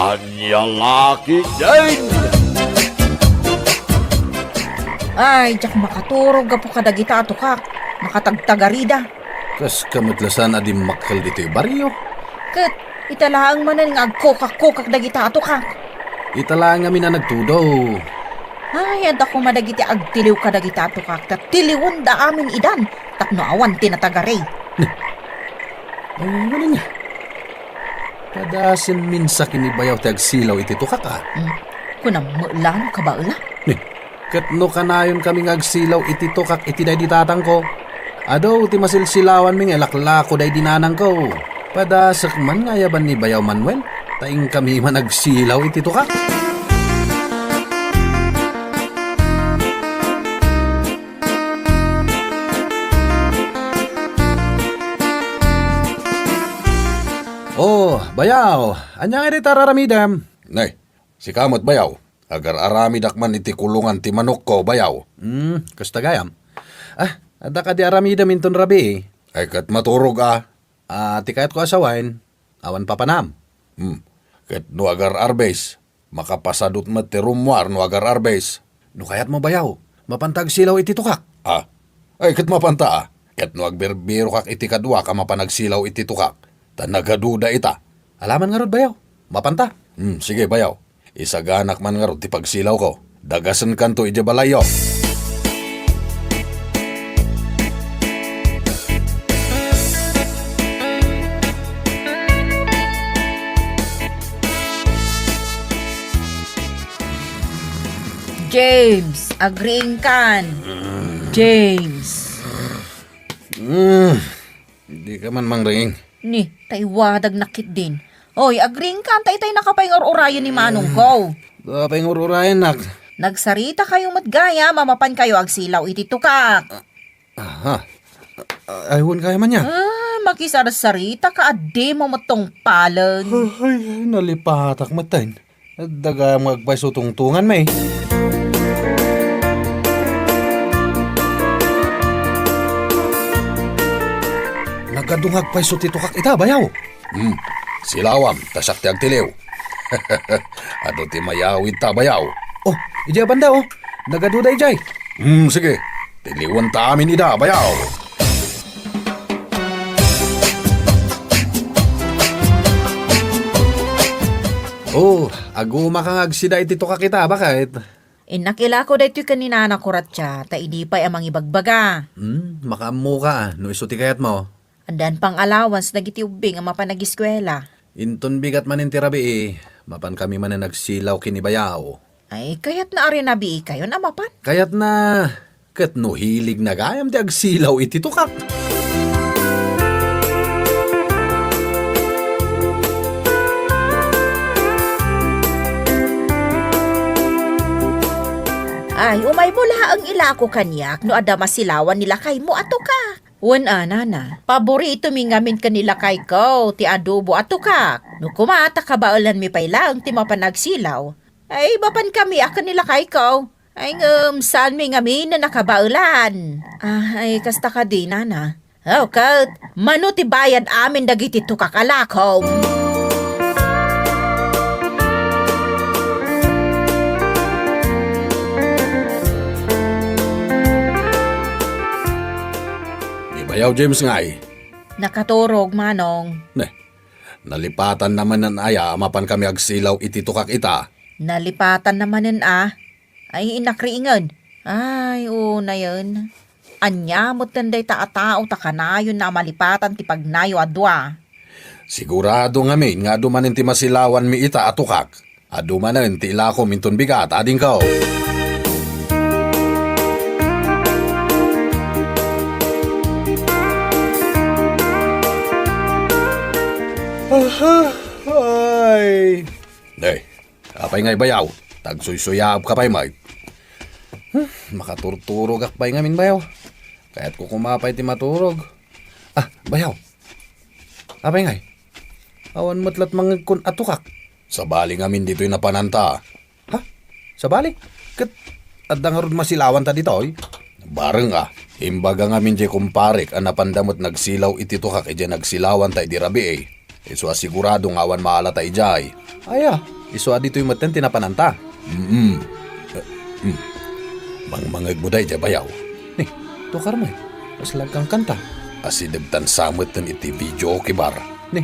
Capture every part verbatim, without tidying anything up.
Ania la ketdin? Ay, diak makaturog gapu kadagita a tukak. Makatagtagarida. Kaska met la saan a dimmakkel ditoy barrio. Ket ita laeng manen nga agkukak-kukak dagita a tukak. Ita laeng ngamin a nagtudo. Ay, adda koma dagiti agtiliw kadagita a tukak, ta tiliwenda amin idan tapno awan ti natagari. Ay, wen ania? Padasen minsa ken ni bayaw ti agsilaw iti tukak, a? Hmm. Kunam met la no kabaela? Ni, ket no kanayonkami nga agsilaw iti tukak iti daydi tatangko, adu ti masilsilawanmi nga ilaklako daydi nanangko. Padasek man nga ayaban ni bayaw Manuel, ta inkami man agsilaw iti tukak. Oh, bayaw, ania ngay dayta ar-aramidem? Nay, sika met, bayaw. Agar-aramidak man iti kulongan ti manokko, bayaw. Hmm, kasta gayam. Ah, adda kadi aramidem inton rabii? Ay, ket maturog a. Ah, ti kayatko a sawen, awan papanam. Hmm. Ket no agar-arbes, makapasadut met ti rummuar no agar-arbes. No kayatmo, bayaw, mapanta agsilaw iti tukak. Ah. Ay, ket mapanta, a. Ket no agbirbirokak iti kaduak a mapan agsilaw iti tukak, ta nagaduda ita. Alaman ngarud, bayaw. Mapanta. Hmm, sige, bayaw. Isaganak man ngarud ti pagsilawko. Dagasenkanto idiay balayyo. James, agriingkan. James. Mm. Dika man mangriing. Ni, ta iwadagnak ketdin. Oy, agriingkan ta itay nakapaingur-urayen ni manongko. Nakapaingur-urayennak. Nagsaritakayo met gayam a mapankayo agsilaw iti tukak. Aha. Ay, wen gayam ania? Ah, makisarsaritaka a dimo met tungpalen. Ay, nalipatak metten. Adda gayam nga agpayso tungtunganmi. Nagadu nga agpayso ti tukak ita, bayaw. Hmm, silawam, ta siak ti agtiliw. Adu ti mayawidta, bayaw. Oh, idiay a banda, oh. Nagaduda idiay. Hmm, sige. Tiliwenta amin ida, bayaw. Oh, agumaka nga agsida iti tukak ita, baket. Innak ilako daytoy ken ni nanako, Ratia, ta idi pay a mangibagbaga. Hmm, makaammoka, no isu ti kayatmo. Addaan pang allowance dagiti ubbing a mapan agiskuela. Inton bigat manen ti rabii, mapankami manen agsilaw ken ni bayaw. Ay, kayatna a rinabiikayon a mapan? Kayatna, ket no hiligna gayam ti agsilaw iti tukak. Ay, umaymo laeng ilako kaniak no adda masilawan ni lakaymo a tukak. Wen a, nana, paboritomi ngamin ken ni lakayko ti adobo a tukak. No koma ta kabaelanmi pay laeng ti mapan agsilaw, ay, mapankami a ken ni lakayko. Ay, ngem saanmi ngamin a nakabaelan. Ah, ay, kasta kadi, nana. Oh, ket mano ti bayad amin dagiti tukak a lakom? Ni bayaw James ngay? Nakaturog, manong. Ne, nalipatanna manen aya a mapankami agsilaw iti tukak ita? Nalipatanna manen a. Ay, innak riingen. Ay, unayen. Ania metten dayta a tao ta kanayonna a malipatan ti pagnayo a dua? Sigurado ngamin nga adu manen ti masilawanmi ita a tukak. Adu manen ti ilakom inton bigat, adingko. Aha, ay. Day, apay ngay bayaw? Tagsuysuyaabka pay met. Hmm, makaturturogak pay ngamin bayaw. Kayatko koma pay ti maturog. Ah, bayaw. Apay ngay? Awan met lat mangngegkon a tukak. Sabali ngamin ditoy napananta. Ha? Sabali? Ket adda ngarud masilawanta ditoy? Bareng a, imbaga ngamin diay kumparek a napanda met nagsilaw iti tukak idiay nagsilawanta idi rabii. Isu a sigurado nga awan maalata idiay. Aya, isu a ditoy metten ti napananta. Mm. Eh, mm. Mangmangegmo daydiay, bayaw. Ni, tukar met. Kasla agkankanta. Asidegtan sa metten iti videoke bar. Ni,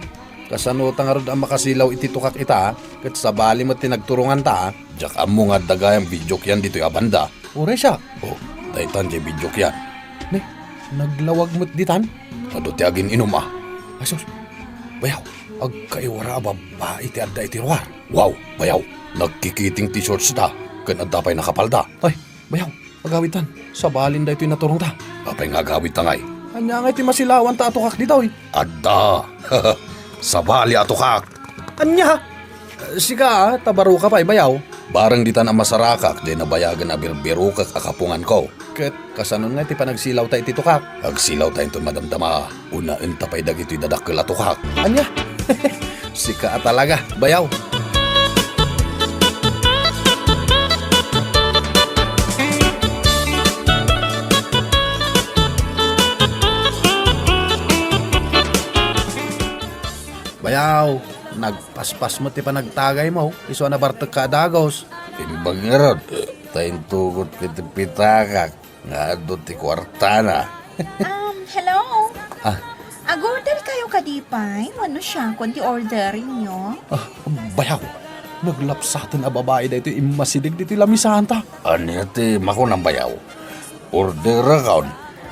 kasano ta ngarud a makasilaw iti tukak ita, ket sabali met ti nagturonganta? Diak ammo nga adda gayam videokean ditoy a banda. Uray siak. Oh, daytan diay videokean. Ne, naglawag met ditan? Adu ti agin-inum a. Ay sus, bayaw, agkaiwara a babbai ti adda iti ruar. Wow, bayaw, nagkikiting ti shorts da, ken adda pay nakapalda. Ay, bayaw, agawitan, sabalin daytoy naturongta. Apay nga agawidta ngay? Ania ngay ti masilawanta a tukak ditoy? Adda. Sabali a tukak. Ania? Sika, a, ta baro ka pay, bayaw. Bareng ditan a masarakak, diay nabayagen a birbirokek a kapunganko. Ket kasanon nga ti panagsilawta iti tukak? Agsilawta inton madamdama. Unaenta pay dagitoy dadakkel a tukak. Ania? Sika a talaga, bayaw. Bayaw, nagpaspas met ti panagtagaymo, isu a nabartekka a dagus. Imbag ngarud, ta intugot ko iti pitakak nga adu ti kuartana. Um, hello? Ah. Ag-order kayo kadi pay? Wenno siakon ti order inyo? Ah, bayaw, naglapsaten a babai daytoy immasideg ditoy lamisanta. Ania ti makunam, bayaw? Orderakon?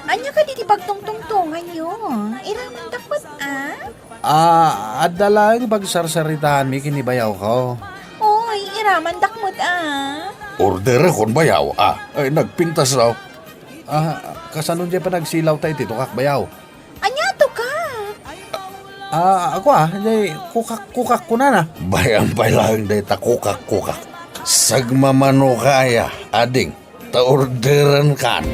Ania kadi ti pagtungtungtonganyo? Iramandak met, ah? Ah, adda laeng pagsarsaritaanmi ken ni bayawko. Oy, iramandak met, ah. Orderakon, bayaw, ah. Ay, nagpintas, oh. Ah, kasano diay panagsilawta iti tukak, bayaw? Ania, tukak? Ah, ako, ah, diay kukak-kukak kunana. Bayan pay laeng dayta kukak-kukak. Sagmamano ka aya, ading. Ta orderankan.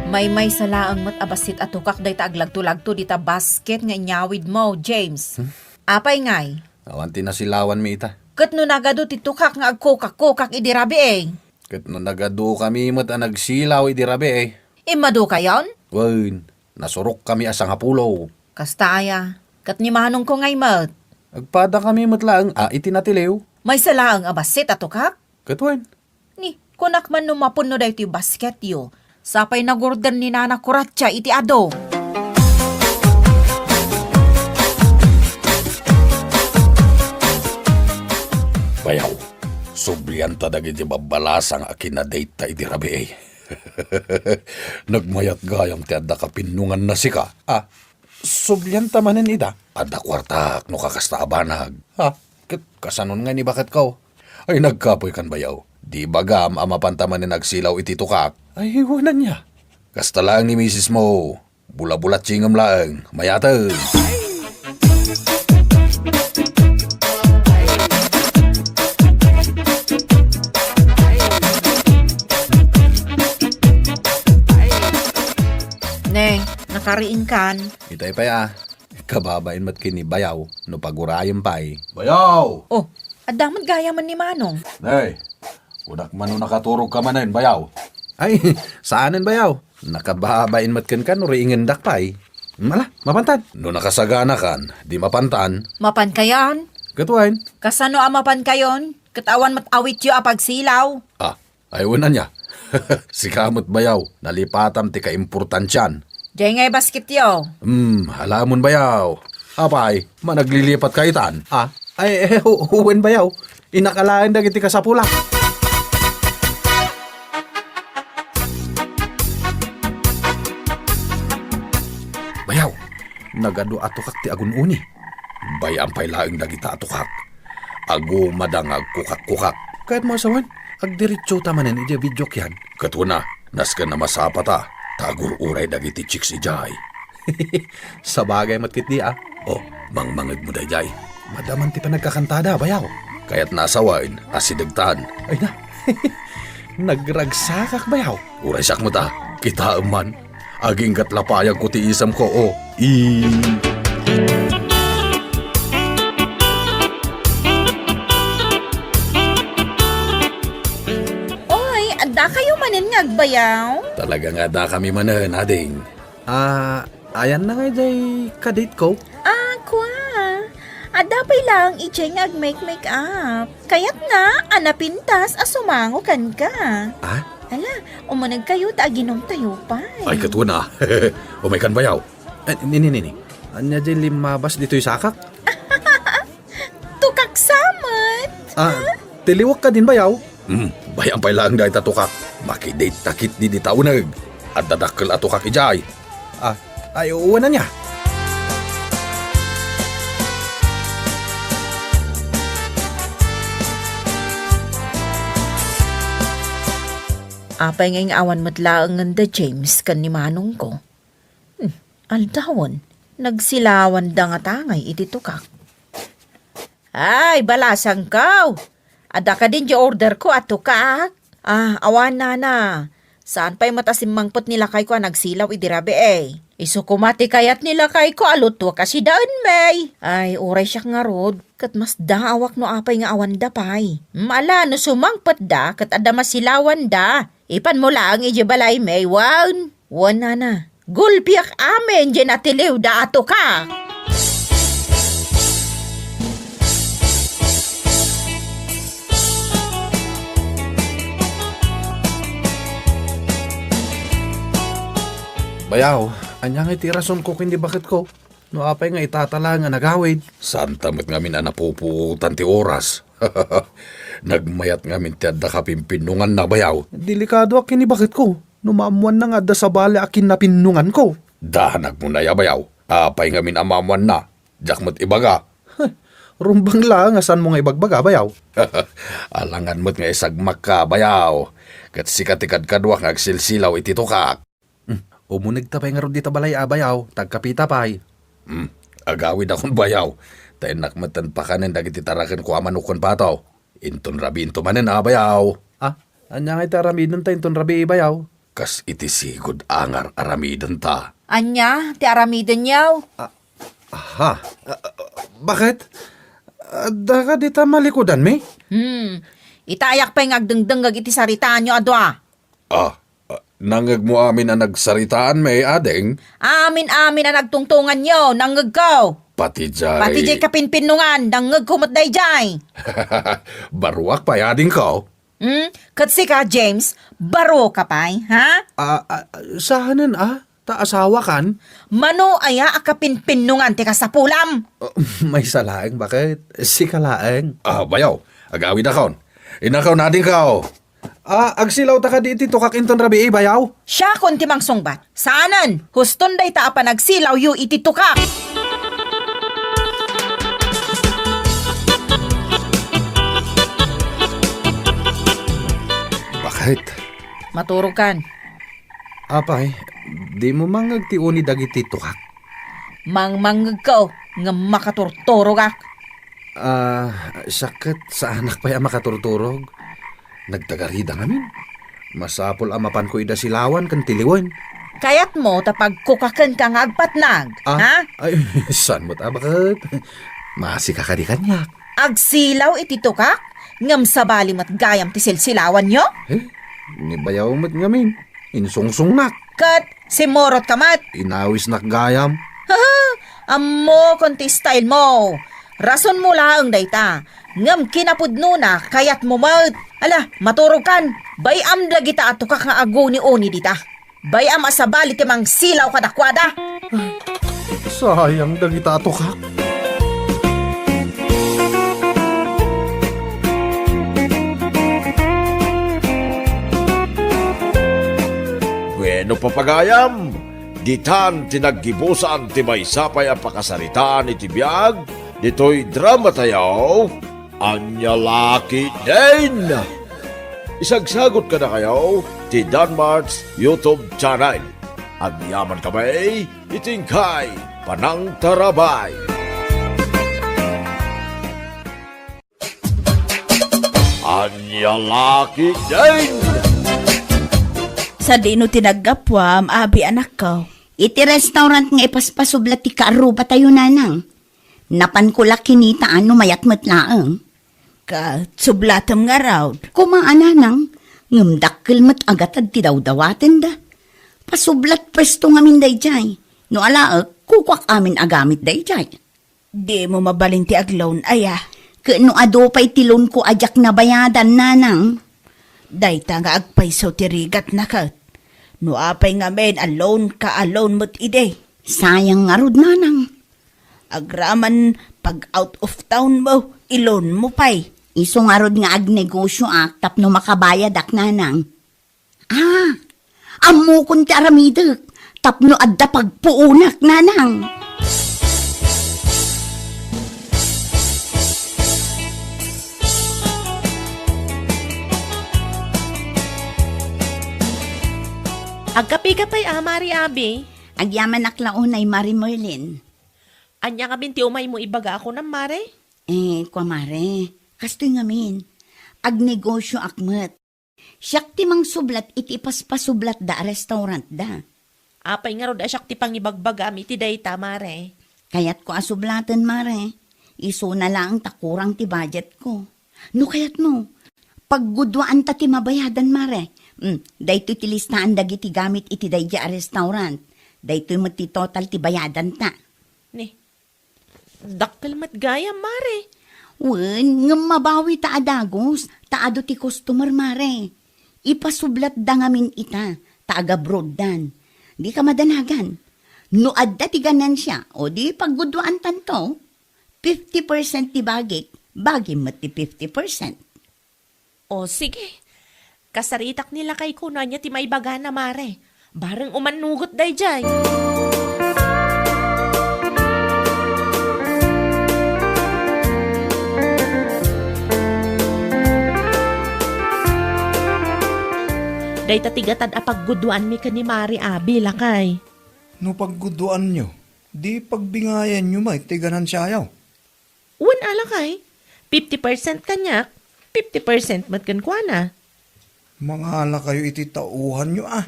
Maymaysa laeng met a bassit a tukak dayta aglagto-lagto dita basket nga inyawidmo, James. Hmm? Apay ngay? Awan ti nasilawanmi ita. Ket no nagadu ti tukak nga agkukak-kukak idi rabii? Ket no nagadukami met a nagsilaw idi rabii? Immadukayon? Wen, nasurokkami a sangapulo. Kasta aya, ket ni manongko ngay met? Agpadakami met laeng a iti natiliw. Maysa laeng a bassit a tukak? Ket wen? Ni, kunak man no mapno daytoy basketyo. Sapay nagorder ni Nana Kuratsa iti adu. Bayaw, sublianta dagiti babbalasang a kinadate-ta idi rabii. Nagmayat gayam ti adda kapinnonganna sika. Ah, sublianta manen ida. Adda kuartak no kakasta a banag. Ha? Ket kasanon nga ni baketko? Ay, nagkapoykan bayaw. Di bagam a mapanta manen agsilaw iti tukak? Ay, wen ania. Kasta laeng ni misismo. Bulabulatsingem laeng. Mayat. Ne, nakariingkan. Itay pay a. Kababain met ken ni bayaw no pagurayem pay. Bayaw! Oh, adda met gayam ni manong. Nay, kunak man no nakaturogka manen, bayaw. Ay, saanen, bayaw. Nakababain met kenka no riingendak pay. Ala, mapantan. No nakasaganakan, di mapantan. Mapankayon? Ket wen? Kasano a mapankayon? Ket awan met awityo a pagsilaw. Ah, ay, wen ania? Sika met bayaw, nalipatam ti kaimportansian. Diay ngay basketyo. Hmm, alamon bayaw. Apay, managlilipat ka itan? Ah, ay, eh, hu-, wen bayaw. Inakalaen dagiti kasapulak. Bayaw, nagadu a tukak ti agun-uni. Bay-am pay laeng dagita a tukak. Agumada nga agkukak-kukak. Kayatmo a sawen, agdiretsota manen idiay videokean. Ket wen a, nasken a masapata, ta agur-uray dagiti chicks idiay. Sabagay met ketdi a. Oh, mangmangegmo daydiay. Madaman ti panagkakantada, bayaw. Kayatna a sawen, asidegtan. Ay na. Nagragsakak, bayaw. Uray siak met a. Kitaem man. Aginggat lapayagko ti isemko, o. I. Oy, Yaw? Talaga nga adda kami manen, ading. Ah, ayanna nga idiay kadate ko? Ah, kua. Adda pay laeng idiay nga agmake-make up. Kayatna a napintas a sumango kenka. Ah? Ala, umunegkayo ta aginomtayo pay. Ay, ket wen a. Umaykan, bayaw. Eh, nini, nini. Ania diay limmabas ditoy sakak? Tukak sa met. Ah, tiliwek kadin, bayaw? Hmm, bay-am pay laeng dayta tukak. Makidate ta ketdi dita uneg. Adda dakkel a tukak idiay. Ah, ay, wen ania? Apay ngay nga awan met laengen da James ken ni manongko? Hmm, aldawen, nagsilawanda ngata ngay iti tukak. Ay, balasangko! Adda kadin diay orderko a tukak? Ah, awan, nana. Saan pay met a simmangpet ni lakayko a nagsilaw idi rabii. Isu koma ti kayat ni lakayko a lutuek a sidaen, May. Ay, uray siak ngarud, ket masdaawak no apay nga awanda pay. Mala no sumangpetda ket adda masilawanda. Ipanmo laeng idiay balay, May, wen? Wen, nana. Gulpiak amin diay natiliwda a tukak. Bayaw, ania ngay ti rasonko ken ni baketko? No apay nga itatala nga nagawid? Saanta met ngamin a napupuotan ti oras. Nagmayat ngamin ti adda kapinpinnonganna, bayaw. Delikadoak ken ni baketko. No maammoanna nga adda sabali a kinnapinnonganko. Danagmo nay a bayaw. Apay ngamin a maammoanna? Diak met ibaga. Huh, rumbeng laeng a saanmo nga ibagbaga, bayaw. Alangan met nga isagmakka, bayaw. Ket sika ti kadkaduak nga agsilsilaw iti tukak. Hmm, umunegta pay ngarud dita balay a bayaw, ta agkapita pay. Hmm, agawidakon bayaw, ta innak metten pakanen dagiti tarakenko a manok ken pato. Inton rabiinto manen a bayaw. Ah, ania ngay ti aramidenta inton rabii, bayaw? Kas iti sigud a ngar-aramidenta. Ania ti aramidenyo? Ah, aha. Ah, ah, baket? Adda ka dita malikudanmi? Hmm, itayak pay nga agdengdengngeg iti saritaanyo a dua. Ah, ah, nangngegmo amin a nagsaritaan, May, ading? Amin-amin a nagtungtonganyo, nangngegko. Pati jay Pati jay kapinpinnongan, nangngegko met dayjay. Baruak pay, adingko. Hmm? Ket sika, James, baro ka pay, ha? Ah, ah, saanen a? Ta asawakan? Mano aya a kapinpinnongan ti kasapulam? Ah, maysa laeng, baket? Sika laeng. Ah, bayaw, agawidakon. Innakon, adingko. Ah, agsilawta kadi iti tukak inton rabii, bayaw? Siakon ti mangsungbat. Saanen, huston dayta a panagsilawyo iti tukak. Baket? Maturogkan. Apay, dimo mangngeg ti uni dagiti tukak? Mangmangngegko, ngem makaturturogak. Ah, siak ket saanak pay a makaturturog. Nagtagarida ngamin. Masapul a mapanko ida silawan ken tiliwen. Kayatmo ta pagkukakenka nga agpatnag, Ah, ha? Ay, saan met a baket? Maasika kadi kaniak. Agsilaw iti tukak, ngem sabali met gayam ti silsilawanyo? Eh, ni bayaw met ngamin. Insungsongnak. Ket simmurot ka met. Inawisnak gayam. Haha, ammokon ti style mo. Rasonmo laeng dayta. Ngem kinapudnona, kayatmo met. Ala, maturogkan. Bay-am dagita a tukak nga aguni-uni dita. Bay-am a sabali ti mangsilaw kadakuada. Sayang dagita a tukak. Wenno, papagayam, ditan ti naggibusan ti maysa pay a pakasaritaan iti biag ditoy dramatayo, Ania La Ketdin. Isagsagut kadakayo ti Danmart's YouTube channel. Agyamankami iti inkay panangtarabay. Ania La Ketdin. Sadino ti naggapuam, abi, anakko? Iti restaurant nga ipaspasobla ti kaarrubatayo, nanang. Napanko la kinita a no mayat met laeng. Ket sublatem ngarud. Koma a, nanang, Ngem dakkel met a gatad ti dawdawatenda. Pasublat puesto ngamin daydiay. No alaek, kukuak amin a gamit daydiay. Dimo mabalin ti ag-loan aya? Ket no adu pay ti loanko a diak nabayadan, nanang? Dayta nga agpayso ti rigatna ket. No apay ngamin a loanka a loan met idi? Sayang ngarud, nanang. Agraman pag out of town mo, i-loan mo pay. Isu ngarud nga agnegosioak tapno makabayadak, nanang. Ah, ammokon ti aramidek tapno adda pagpuonak, nanang. Agkapika pay a, Mari Abi? Agyamanak la unay, Mari Merlin. Ania ngamin ti umaymo ibaga a kunam, Mare? Eh, kua, Mare, kastoy ngamin. Agnegosioak met. Siak ti mangsublat iti ipaspasublatda a restaurantda. Apay ngarud a siak ti pangibagbagaam iti dayta, Mare? Kayatko a sublaten, Mare. Isuna laeng ta kurang ti budgetko. No kayatmo, pagguduaanta ti mabayadan, Mare. Mm, daytoy ti listaan dagiti gamit iti daydiay a restaurant. Daytoy met ti total ti bayadanta. Ni, dakkel met gayam, Mare. Wen, ngem mabawita a dagus, ta adu ti customer, Mare. Ipasublatda ngamin ita, ta agabroaddan. Dika madanagan. No adda ti ganansia, o di pagguduaantanto, fifty percent ti bagik, bagim met ti fifty percent. O, sige. Kasaritak ni lakayko no ania ti maibagana, Mare. Bareng umannugot daydiay. Dayta ti gatad a pagguduanmi ken ni Mare Abi, lakay. No pagguduanyo, di pagbingayanyo met ti ganansiayo? Wen a, lakay. Fifty percent kaniak, fifty percent met kenkuana. Mangalakayo iti tauhanyo, a.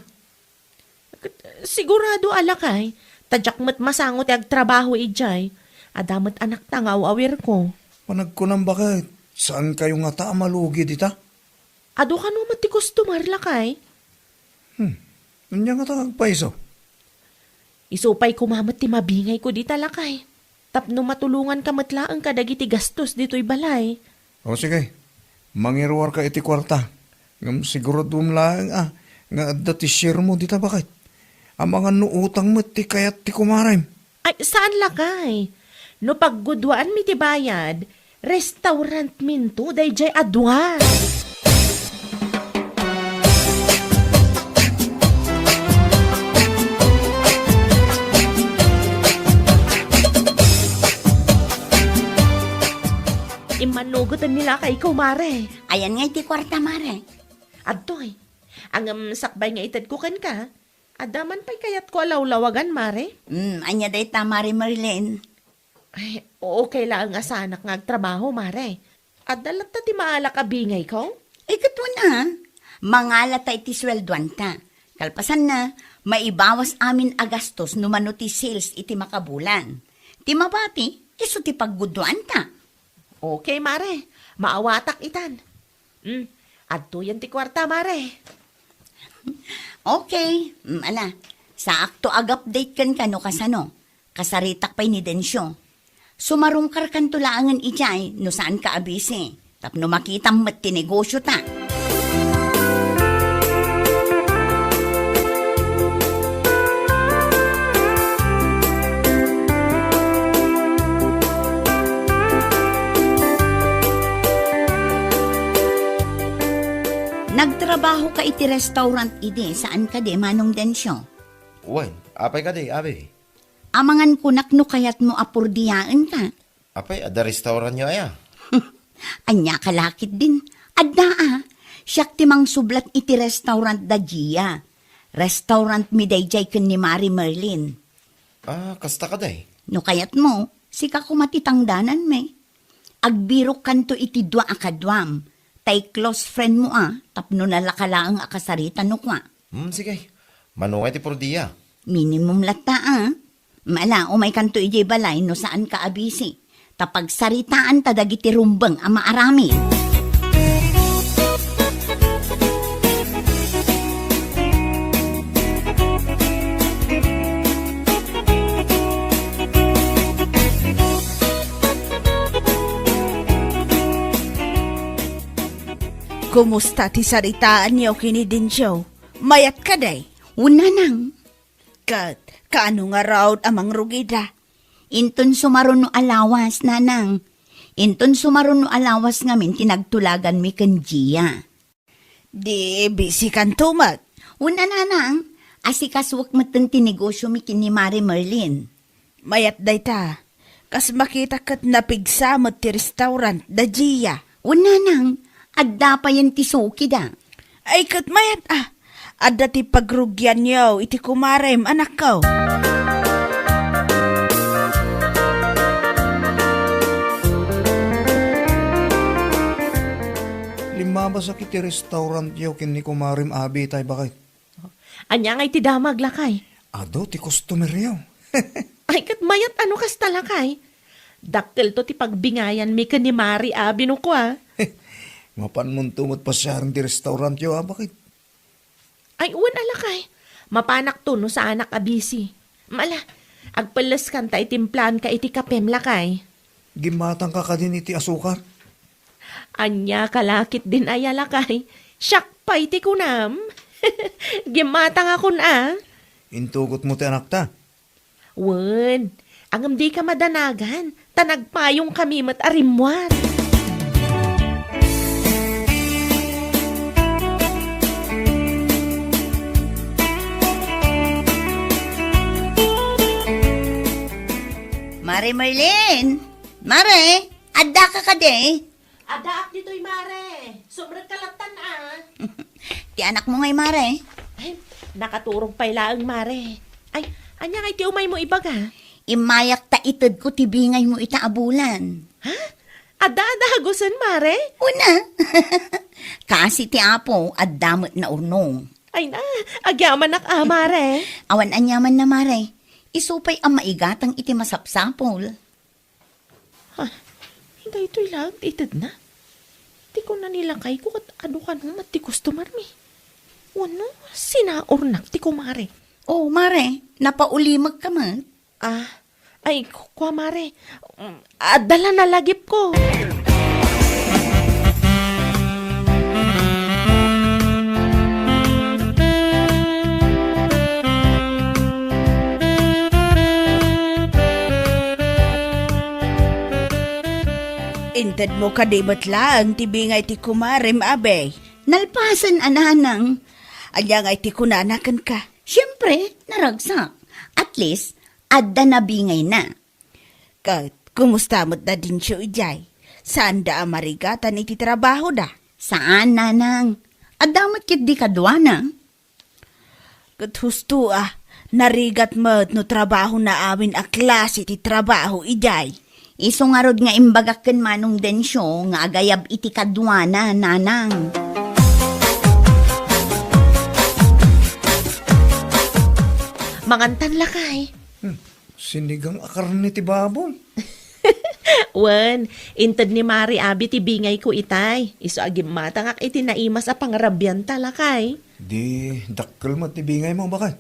Sigurado a, lakay, ta diak met masango ti agtrabaho idiay. Adda met anakta nga aw-awirko. Panagkunam baket, saankayo ngata a malugi dita? Adu kano met ti customer, lakay? Hmm. Ania ngata nga agpayso? Isu pay koma met ti mabingayko dita, lakay. Tapno matulonganka met laeng kadagiti gastos ditoy balay. O, sige. Mangiruarka iti kuarta. Ngem siguraduem laeng a nga adda ti sharemo dita baket. Amangan no utang met ti kayat ti kumarem. Ay, saan, lakay. No pagguduaanmi ti bayad, restaurantminto daydiay a dua. Immannugoten ni lakayko, Mare. Ayan nga iti kuarta, Mare. Adtoy. Ngem sakbay nga itedko kenka, adda man pay kayatko a lawlawagan, Mare? Hmm, ania dayta, Mare Merlin? Ay, okay laeng a saanak nga agtrabaho, Mare. Adda latta ti maalak a bingayko? Ay, ket wen a, mangalata iti sueldoanta. Kalpasanna, maibawas amin a gastos no mano ti sales iti makabulan. Ti mabati, isu ti pagguduanta. Okay, Mare. Maawatak itan. Hmm, adtoyen ti kuarta, Mare. Okay. Mm, ala, saakto ag-update kenka no kasano. Kasaritak pay ni Dencio. Sumarungkarkanto laengen idiay no saanka a busy. Tapno makitam met ti negosiota. Nagtrabahoka iti restaurant idi, saan kadi, Manong Dencio? Wen, apay kadi, abi? Amangan kunak no kayatmo a purdiaenka. Apay, adda restaurantyo aya? Ania ka la ketdin? Adda a. Siak ti mangsublat iti restaurantda Gia. Restaurantmi daydiay ken ni Mari Merlin. Ah, kasta kadi? No kayatmo, sika koma ti tangdananmi. Agbirokkanto iti dua a kaduam. Tay close friendmo a, tapno nalaka laeng a kasarita no kua. Hmm, sige. Mano ngay ti purdia? Minimum latta a. Ala, umaykanto idiay balay no saanka a busy. Ta pagsaritaanta dagiti rumbeng a maaramid. Kumusta ti saritaanyo ken ni Dencio? Mayat kadi? Wen, nanang. Ket kaano ngarud a mangrugida? Inton sumaruno a lawas, nanang. Inton sumaruno a lawas ngamin ti nagtulaganmi ken Gia. Di bisikanto met? Wen, nanang, asikasuek metten ti negosiomi ken ni Mare Merlin. Mayat dayta. Kas makita ket napigsa met ti restaurant da Gia. Wen, nanang, adda payen ti sukida. Ay, ket mayat a. Adda ti pagrugianyo iti kumarem, anakko. Limmabas iti restaurantyo ken ni kumarem Abi tay baket. Ania ngay ti damag, lakay? Adu ti customeryo. Ay, ket mayat a no kasta, lakay. Dakkelto ti pagbingayanmi ken ni Mare Abi no kua. Mapanmonto met pasiaren ti restaurantyo, a, baket? Ay, wen a, lakay. Mapanakto no saanak a busy. Ala, agpelleskanta iti implaanka iti kapem, lakay. Gimmatangka kadin iti asukar? Ania ka la ketdin aya, lakay? Siak pay ti kunam. Gimmatangakon a. Intugotmo ti anakta? Wen, ngem dika madanagan, ta nagpayongkami met a rimmuar. Mare Merlin! Mare! Addaka kadi? Addaak ditoy, Mare. Sumrekka lattan a. Ti anakmo ngay, Mare? Ay, nakaturog pay laeng, Mare. Ay, ania ngay ti umaymo ibaga? Immayak ta itedko ti bingaymo ita a bulan. Ha? Adda a dagusen, Mare? Wen a. Kaasi ti Apo, adda met naurnong. Ay na, agyamanak a, Mare. Awan aniamanna, Mare. Isu pay a maigatang iti masapsapul. Ha? Daytoy laeng ti itedna? Ti kuna ni lakayko ket adu kano met ti customermi. Wenno, sinaurnak ti kumare. Oh, Mare, napaulimekka met. Ah, ay, ku-, kua, Mare. Mm, adda la nalagipko. Intedmo kadi met laeng ti bingay ti kumarem, Abi? Nalpasen a nanang. Ania ngay ti kunana kenka? Siempre, naragsak. At least, adda nabingayna. Ket, kumusta met da Dencio idiay? Saanda a marigatan iti trabahoda? Saan, nanang. Adda met ketdi kaduana. Ket husto a, narigat met no trabahona amin a klase ti trabaho idiay. Isu ngarud nga imbagak ken Manong Dencio nga agayab iti kaduana, nanang. Mangantan lakay. Hmm. Sinigang a karne ti baboy. Wen, inted ni Mare Abi ti bingayko itay. Isu a gimmatangak iti naimas a pangarabianta, lakay. Di dakkel met ti bingaymo, baket?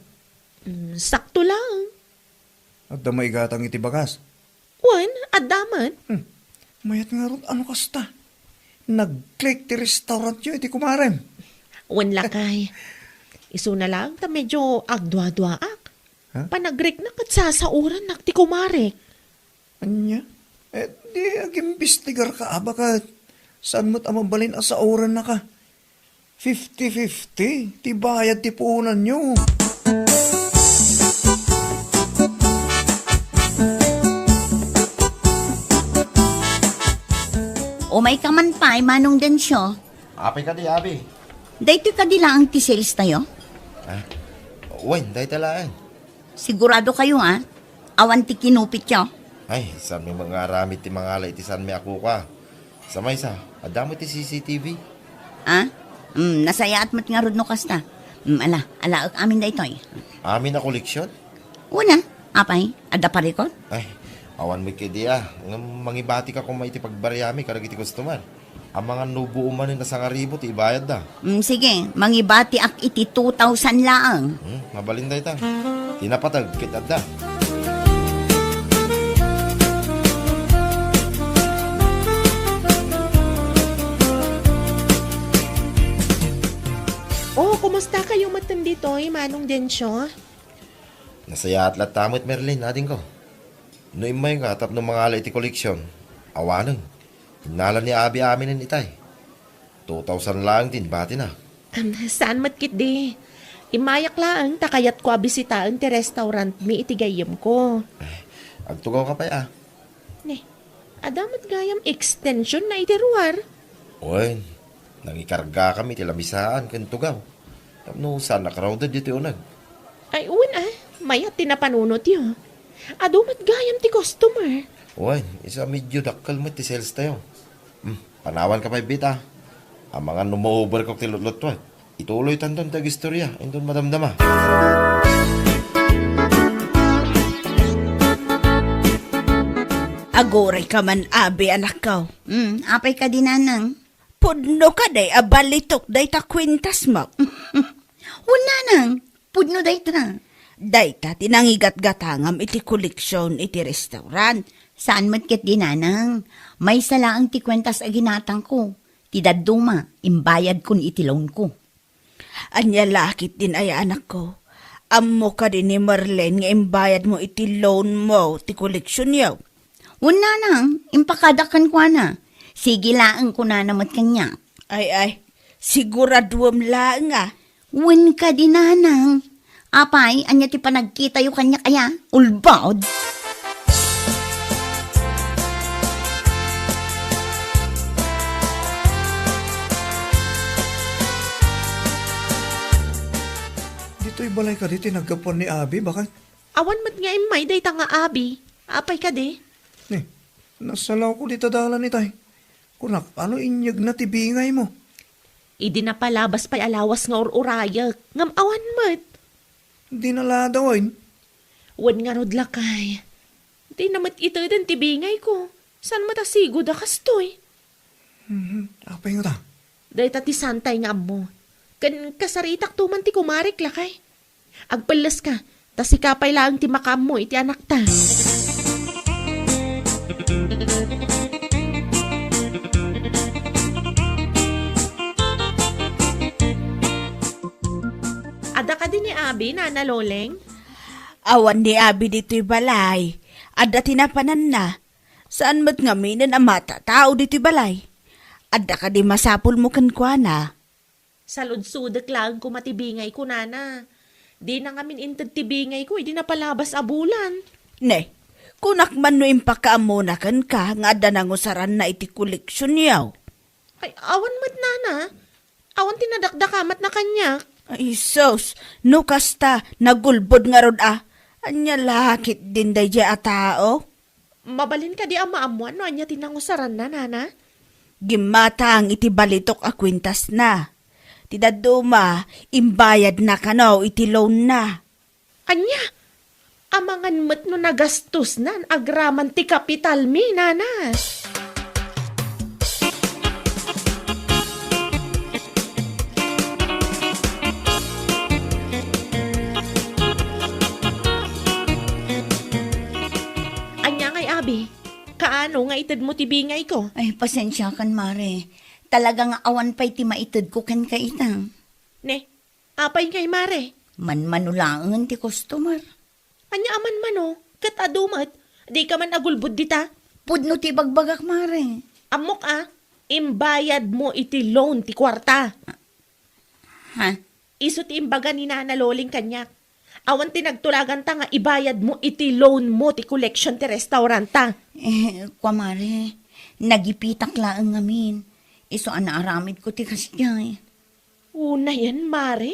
Mm, sakto lang. Adda maigatang iti bagas? Wen, adda met. Hmm. Mayat ngarud, ano kasta? Nag-click ti restaurantyo iti kumarem. Wen, lakay. Isuna lang ta medyo agduaduaak. Ha? Panagriknak ket sasaorannak ti kumarek. Ania? Eh, di agimbestigarka a baket. Saan met a mabalin a saorannaka? Fifty fifty ti bayad ti puonanyo. Umayka man pay, Manong Dencio. Apay kadi, Abi? Daytoy kadi laeng ti sales tayo? Ah, wen, dayta laeng. Sigurado kayo, ah? Awan ti kinupityo? Ay, saanmi nga aramid ti mangala iti saanmi a kuka. Sa maysa, adda met ti C C T V. Ah? Mm, nasayaat met ngarud no kasta. Mm, ala, alaek amin daytoy. Amin a koleksion? Una, apay, adda parikot? Ay, awan met kadi a. Ngem mangibatika koma iti pagbariami kadagiti customer. Amangan no buo manen a sangaribu ti ibayadda. Mm, sige, mangibatiak iti two thousand laeng. Hmm, mabalin dayta. Ti napateg ket adda. Kumusta kayo metten ditoy, Manong Dencio? Nasayaat latta met, Merlin, adingko. No immayka tapno mangala iti koleksion, awanen. Innala ni Abi aminen itay. Two thousand laeng ti inbatina. Am, saan met ketdi. Immayak laeng ta kayatko a bisitaen ti restaurant mi iti gayyemko. Eh, agtugawka pay a. Ne, adda met gayam extension na iti ruar. Wen, nangikargakami iti lamisaan ken tugaw. Tapno saan a crowded ditoy uneg. Ay, wen a, mayat ti napanunotyo. Adu met gayam ti customer. Wen, isu a medyo dakkel met ti sales tayo. Hmm, panawanka pay bita. Amangan no ma-overcook ti lutlutuek. Ituloytanton ti agistorya inton madamdama. Agurayka man, Abi, anakko. Hmm, apay kadi, Nanang? Pudno kadi a balitok dayta kuentasmo? Wen, Nanang, pudno dayta. Dayta ti nangigatgatangam iti koleksion iti restaurant. Saan met ketdi, Nanang. Maysa laeng ti kuentas a ginatangko. Ti dadduma, imbayadkon iti loanko. Ania la ketdin aya, anakko? Ammo kadi ni Marlene nga imbayadmo iti loanmo ti koleksionyo? Wen, Nanang, impakadak kenkuana. Sige laeng, kunana met kaniak. Ay, ay, siguraduem laeng a. Wen kadi, Nanang. Apay, ania ti panagkitayo kaniak aya? Ulbod! Ditoy balay kadi ti naggapuan ni Abi, baket? Awan met nga immay dayta nga Abi. Apay kadi? Ne, nasalawko dita dalan itay. Kunak, ano inyegna ti bingaymo? Idi napalabas pay a lawas nga ur-urayek, ngem awan met. Di naladawen? Wen ngarud lakay. Dina met iteden ti bingayko. Saan met a sigud a kastoy? Mhm. Apay ngata? Dayta ti saantay nga ammo. Ken kasaritakto man ti kumarek lakay. Agpelleska, ta sika pay laeng ti makaammo iti anakta. Adda kadi ni Abi, Nana Loleng? Awan ni Abi ditoy balay. Adda ti napananna. Saan met ngaminen a matatao ditoy balay? Adda kadi masapulmo kenkuana? Saludsodek laeng koma ti bingayko, Nana. Dina ngamin inted ti bingayko idi napalabas a bulan. Ne, kunak man no impakaammona kenka nga adda nangusaranna iti koleksionyo. Ay, awan met, Nana. Awan ti nadakdakamatna kaniak. Ay, sus, no kasta, nagulbod ngarud a. Ania la ketdin daydiay a tao? Mabalin kadi a maammoan no ania ti nangusaranna, Nana? Gimmatang iti balitok a kuentasna. Ti dadduma, imbayadna kano iti loanna. Ania? Amangan met no nagastosnan agraman ti kapitalmi, Nana. Ania ngay, Abi? Kaano nga itedmo ti bingayko? Ay, pasensiakan, Mare. Talaga nga awan pay ti maitedko kenka ita. Ne, apay ngay, Mare? Manmano laengen ti customer. Ania a manmano? Ket adu met, dika man agulbod dita? Pudno ti ibagbagak, Mare. Ammok a, imbayadmo iti loan ti kuarta. Ha? Isu ti imbaga ni Nana Loling kaniak. Awan ti nagtulaganta nga ibayadmo iti loanmo ti collection ti restauranta. Eh, kua, Mare, nagipitak laeng ngamin. Isu a naaramidko ti kasdiay. Unayen, Mare?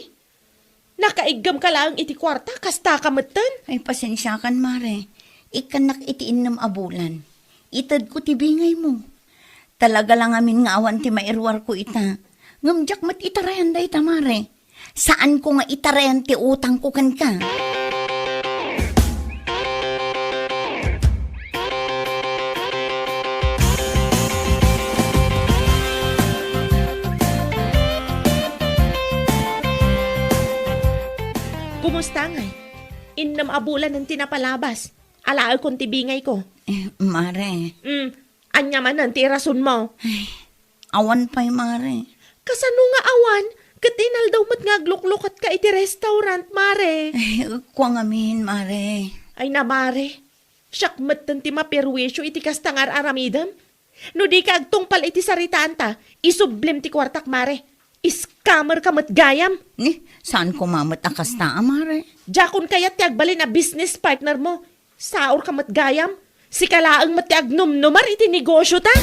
Nakaiggamka laeng iti kuarta, kastaka metten? Ay, pasensiakan, Mare. Ikkannak iti innem a bulan. Itedko ti bingaymo. Talaga la ngamin nga awan ti mairuarko ita. Ngem diak met itarayan dayta, Mare. Saanko nga itarayan ti utangko kenka. Kumusta ngay? Innem a bulanen ti napalabas. Alaekon ti bingayko. Eh, Mare. Mm, ania manen ti irasonmo? Ay, awan pay, Mare. Kasano nga awan? Ket inaldaw met nga agluklukatka iti restaurant, Mare. Ay, kua ngamin, Mare. Ay na, Mare. Siak metten ti maperwisyo iti kasta nga ar-aramidem. No dika agtungpal iti saritaanta, isublim ti kuartak, Mare. Scammer ka met gayam. Ni, saan koma met a kasta, a, Mare? Diakon kayat ti agbalin a business partner mo. Saor ka met gayam. Sika laeng met ti agnumnumar iti negosyo ta.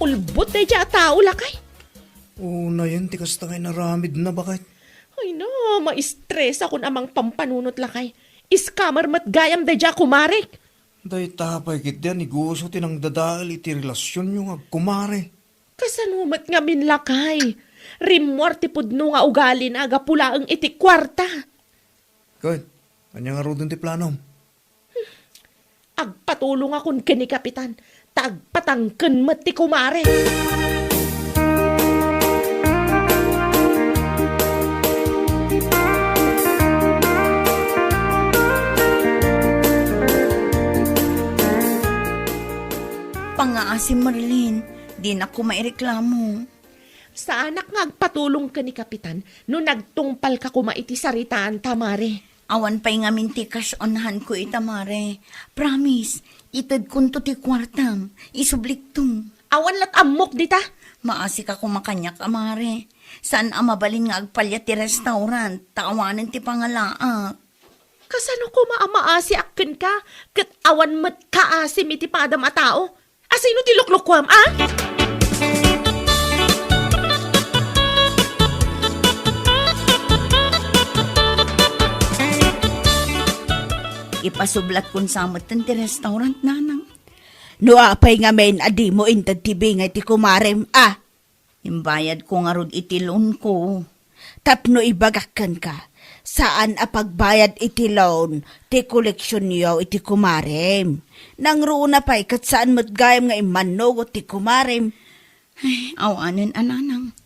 Ulbod daydiay a tao, lakay. Unayen ti kasta nga inaramidna, baket. Ay na, maistresakon a mangpampanunot, lakay. Scammer met gayam daydiay a kumarek. Dayta pay ketdi a negosyo ti nangdadael iti relasionyo nga agkumare. Kasano met ngamin, lakay? Rimmuar ti pudno nga ugalina gapu laeng iti kuarta. Ket, ania ngaruden ti planom? Agpatulongakon ken ni Kapitan, ta agpatangken met ti kumare. Pangngaasim, Marlene, dinak koma ireklamo. Saanak nga agpatulong ken ni Kapitan no nagtungpalka koma iti saritaanta, Mare. Awan pay ngamin ti cash on hand ko ita, Mare. Promise, itedkonto ti kuartam. Isublikto. Awan la't ammok dita. Maasika koma kaniak, a, Mare. Saan a mabalin nga agpaliat ti restaurant, ta awanen ti pangalaak. Kasano koma a maasiak kenka, ket awan met kaasim iti padam a tao? Asino ti luklukuam, a? Ipasublatkon sa metten ti restaurant, nanang. No apay ngamin a dimo inted ti bingay ti kumarem, a? Imbayadko ngarud iti loanko. Tapno ibagak kenka, saan a pagbayad iti loan ti koleksionyo iti kumarem. Nangruna pay ket saan met gayam nga immannugot ti kumarem. Ay, awanen a, nanang.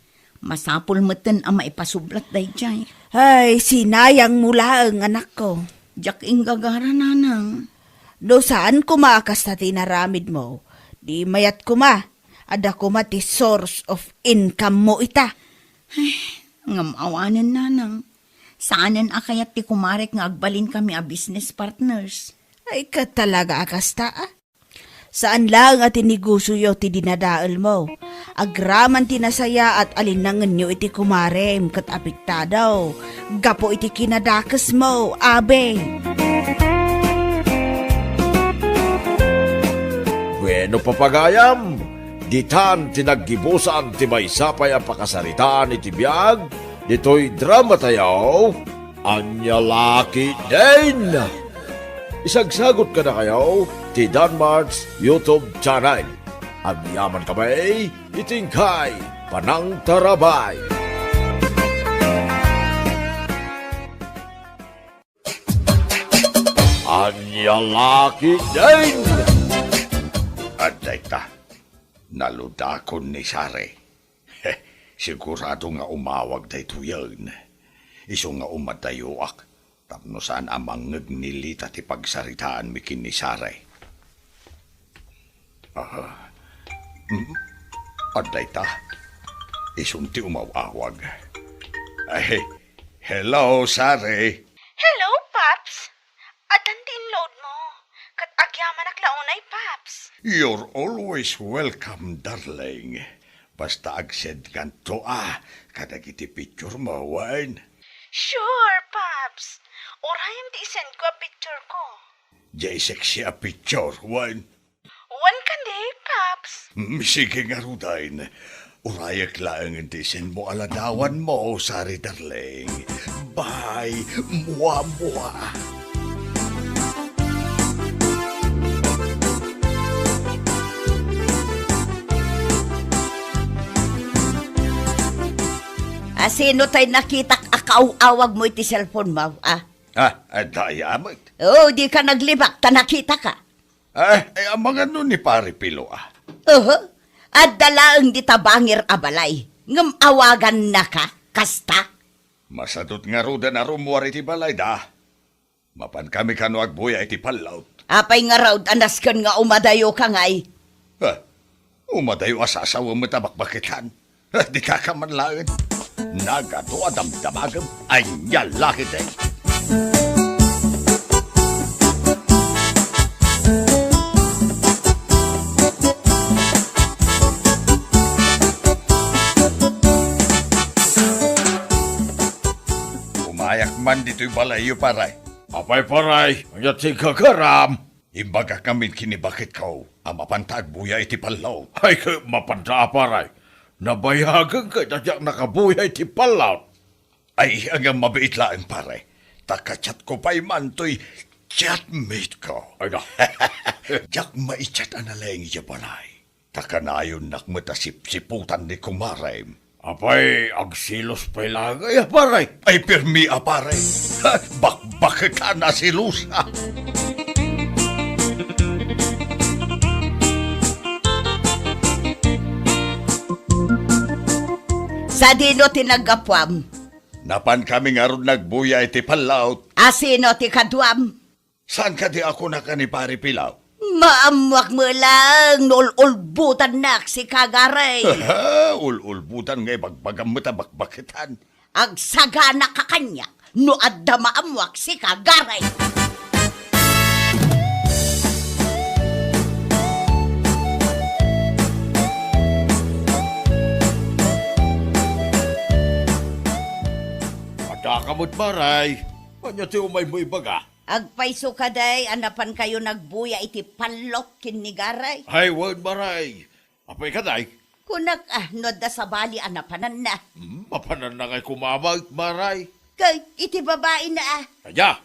Masapul metten a maipasublat daydiay. Ay, sinayangmo laeng, anakko. Diak inggagara, nanang. No saan koma a kasta ti inaramidmo, di mayat koma. Adda koma ti source of income mo ita. Ay, ngem awanen, nanang. Saanen a kayat ti kumarek nga agbalinkami a business partners. Ay, ket talaga a kasta, a? Saan laeng a ti negosioyo ti dinadaelmo. Agraman ti nasayaat a linnangenyo iti kumarem ket apektado gapu iti kinadakesmo, abi. Bueno, papagayam, ditan ti naggibusan ti maysa pay a pakasaritaan iti biag ditoy dramatayo, Ania La Ketdin. Isagsagut kadakayo ti Danmart's YouTube channel. Agyaman kami iti inkay panangtarabay. Ania La Ketdin! Adda ita, naludakon ni Sare. Sigurado nga umawag daytoyen. Isu nga umadayoak, tapno saan a mangngeg ni Lita ti pagsaritaanmi ken ni Sare. Ah, mm, adda ita. Isun ti umaw-awag. Ay, hello, Sare. Hello, Paps. Addan ti inloadmo. Ket agyamanak la unay, Paps. You're always welcome, darling. Basta agsendkanto a kadagiti picture mo, wen? Sure, Paps. Urayem ti isendko a picture ko. Diay sexy a picture, wen? Wen kadi, Paps. Mm, sige ngaruden. Urayek laeng ti isendmo a ladawanmo, Sari darling. Bye, mua, mua. Asino tay nakitak a kaaw-awagmo iti cellphone mo, a? Ah, adda aya met. Oh, dika naglibak ta nakitaka. Ah, eh, amangan no ni Pare Pilo, a? Oho. Adda laeng dita bangir a balay. Ngem awagannaka, kasta? Masadut ngaruden a rummuar iti balayda. Mapankami kano agbuya iti pallot. Apay ngarud a nasken nga umadayoka ngay? Ah, umadayo a sasawen met a bakbaketan. Ah, dika ka man laeng. Nagadu a damdamagem. Ania la ketdi? Umayak man ditoy balayyo, pare. Apay, pare, ania ti gagaram? Imbagak ngamin ken ni baketko a mapanta agbuya iti pallot. Ay, ket mapanta a, pare. Nabayagen ket a diak nakabuya iti pallot. Ay, ngem mabiit laeng, pare. Ta ka-chatko pay man toy chatmate ko. Ay, na. Diak mai-chat a nalaing idiay balay. Ta kanayonnak met a sipsiputan ni kumarem. Apay, agselos pay laeng aya, pare? Ay, permi a, pare. Ha, bakbaketan a selos, ha? Sadino ti naggapuam? Napankami ngarud nagbuya iti pallot. A sino ti kaduam? Saan kadi a kunak a ni Pare Pilaw? Maammoak met laeng no ul-ulbotannak sika, Garay. Ul-ulbotan nga ibagbagam met a bakbaketan. Agsagana ka kaniak no adda maammoak sika, Garay. Adda ka met, Maray. Ania ti umaymo ibaga? Agpayso kadi a napankayo nagbuya iti pallot ken ni Garay? Ay, wen, Maray. Apay kadi? Kunak, ah, no adda sabali a napananna. Hmm, mapananna ngay koma met, Maray. Kay, iti babaina, ah. Ania?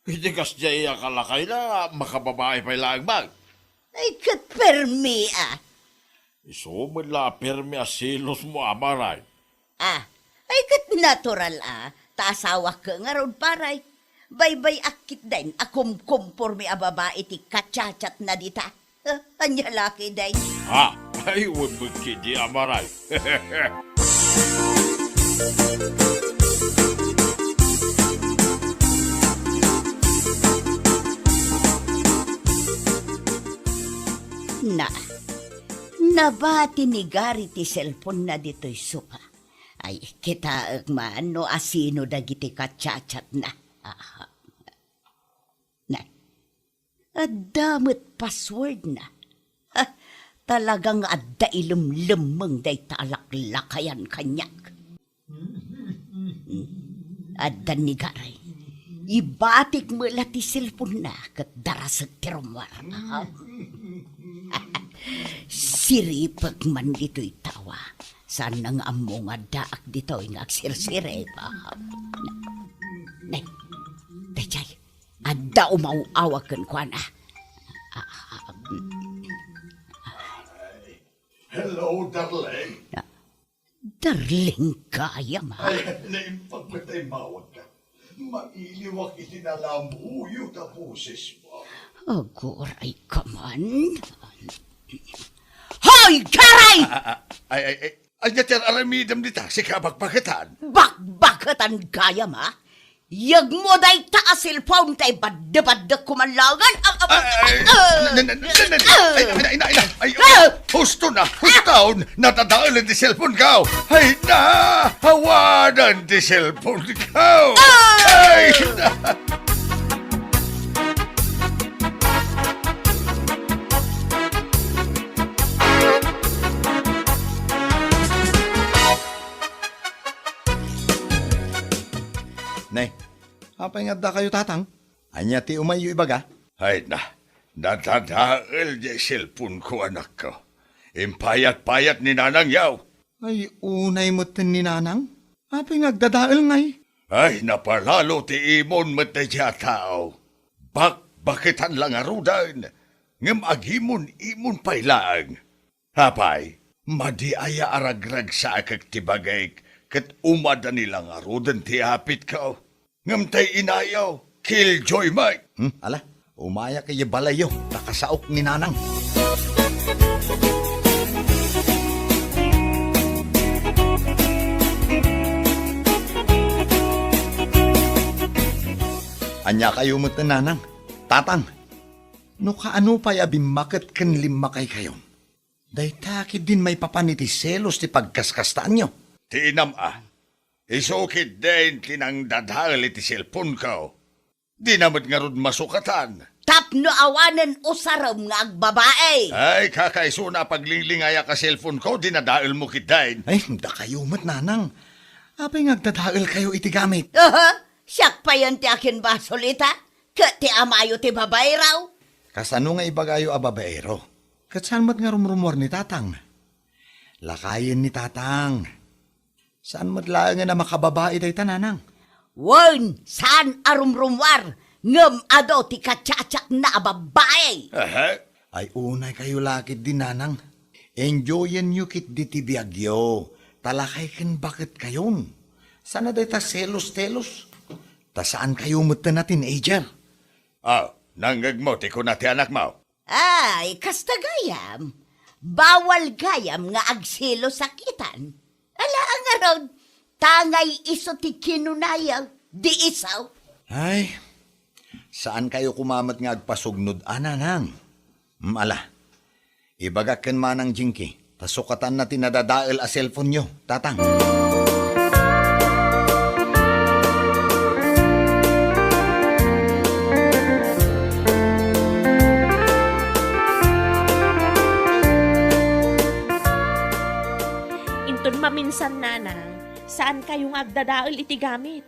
Iti kasdiay a kalakayna, makababai pay laeng met. Ay, ket permi, ah. Isu met la a permi a selosmo, a, Maray. Ah, ay ket natural a, ta asawak ngarud, Paray. Baybay-ak ketdin a kumkumpormi a babai ti kachatchatna dita. Ah, ania la ketdi? Ah, ay, wen met ketdi, a, Maray. Na, nabati ni Garay ti cellphone-na ditoy sofa. Ay, kitaek man no asino dagiti kachatchatna. Aha. Na, adda met passwordna. Ha, talaga nga adda ilemlemmeng dayta a laklakayan kaniak. Adda ni Garay. Ibatik met la ti cellphone-na ket darasek ti rummuar. Aha. Siripek man ditoy tawa. Saanna nga ammo nga addaak ditoy nga agsirsirip. Nay, daydiay, adda umaw-awag kenkuana. Hello, darling. Darling gayam, a? Ay, naimbag met a immawagka. Mailiwak iti nalamuyot a bosesmo. Aguray ka man. Hoy, Garay! A, a, a, ay, ay, ay, ania ti ar-aramidem dita, sika a bakbaketan? Bakbaketan gayam, a? Yegmo dayta a cellphone ta ibaddebaddekko man laengen. A, a, a, ay, a, na, na, na, na, na, ay, ina, ina, ina, ay, a! Husto na, hustaon, nadadaelen ti cellphone ko. Ay, na, awanen ti cellphone ko. A! Ay, na. Nay, apay nga addakayo, Tatang? Ania ti umayyo ibaga? Ay na, nadadael diay cellphone ko, anakko. Impayat-payat ni Nanang yaw. Ay, unay metten ni Nanang? Apay nga agdadael ngay? Ay, napalalo ti imon met daydiay a tao. Bakbaketan la ngaruden, ngem agimon-imon pay laeng. Apay, madi aya a ragragsaekek ti bagik ket umadani la ngaruden ti apitko? Ngem tay inayo, killjoy met. Hmm, ala, umayak idiay balayyo, ta kasaok ni Nanang. Ania kayo met, Nanang? Tatang, No kaano pay a bimmaket ken limmakaykayon, dayta ketdin maipapan iti selos ti pagkaskastaanyo. Ti inam a, isu ketdin ti nangdadael iti cellphone-ko. Dina met ngarud masukatan. Tapno awanen usarem nga agbabae. Ay, kakaisuna a paglinglingayak a cellphone-ko, dinadaelmo ketdin. Ay, dakayo met, nanang. Apay nga agdadaelkayo iti gamit? Aha, siak payen ti akinbasol ita, ket ti amayo ti babaero. Kasano nga ibagayo a babaero? Ket saan met nga rumrumuar ni tatang? Lakayen ni tatang. Saan met laengen a makababae dayta, nanang? Wen, saan a rumrumuar, ngem adu ti kachatsatna a babbai. Aha. Ay, unaykayo la ketdi, nanang. Enjoyenyo ketdi ti biagyo, ta lakay ken baketkayon. Saan a dayta selos-telos. Ta saankayo metten a teenager. Ah, nangngegmo ti kuna ti anakmo? Ay, kasta gayam. Bawal gayam nga agselos a kitan. Ala, ngarud, tangay isu ti kinunaya, di isu. Ay, saankayo koma met nga agpasugnod a, nanang. Mm, ala, ibagak ken Manang Jinky, ta sukatanna ti nadadael a cellphone-yo, tatang. Inton maminsan, nanang, saankayo nga agdadael iti gamit.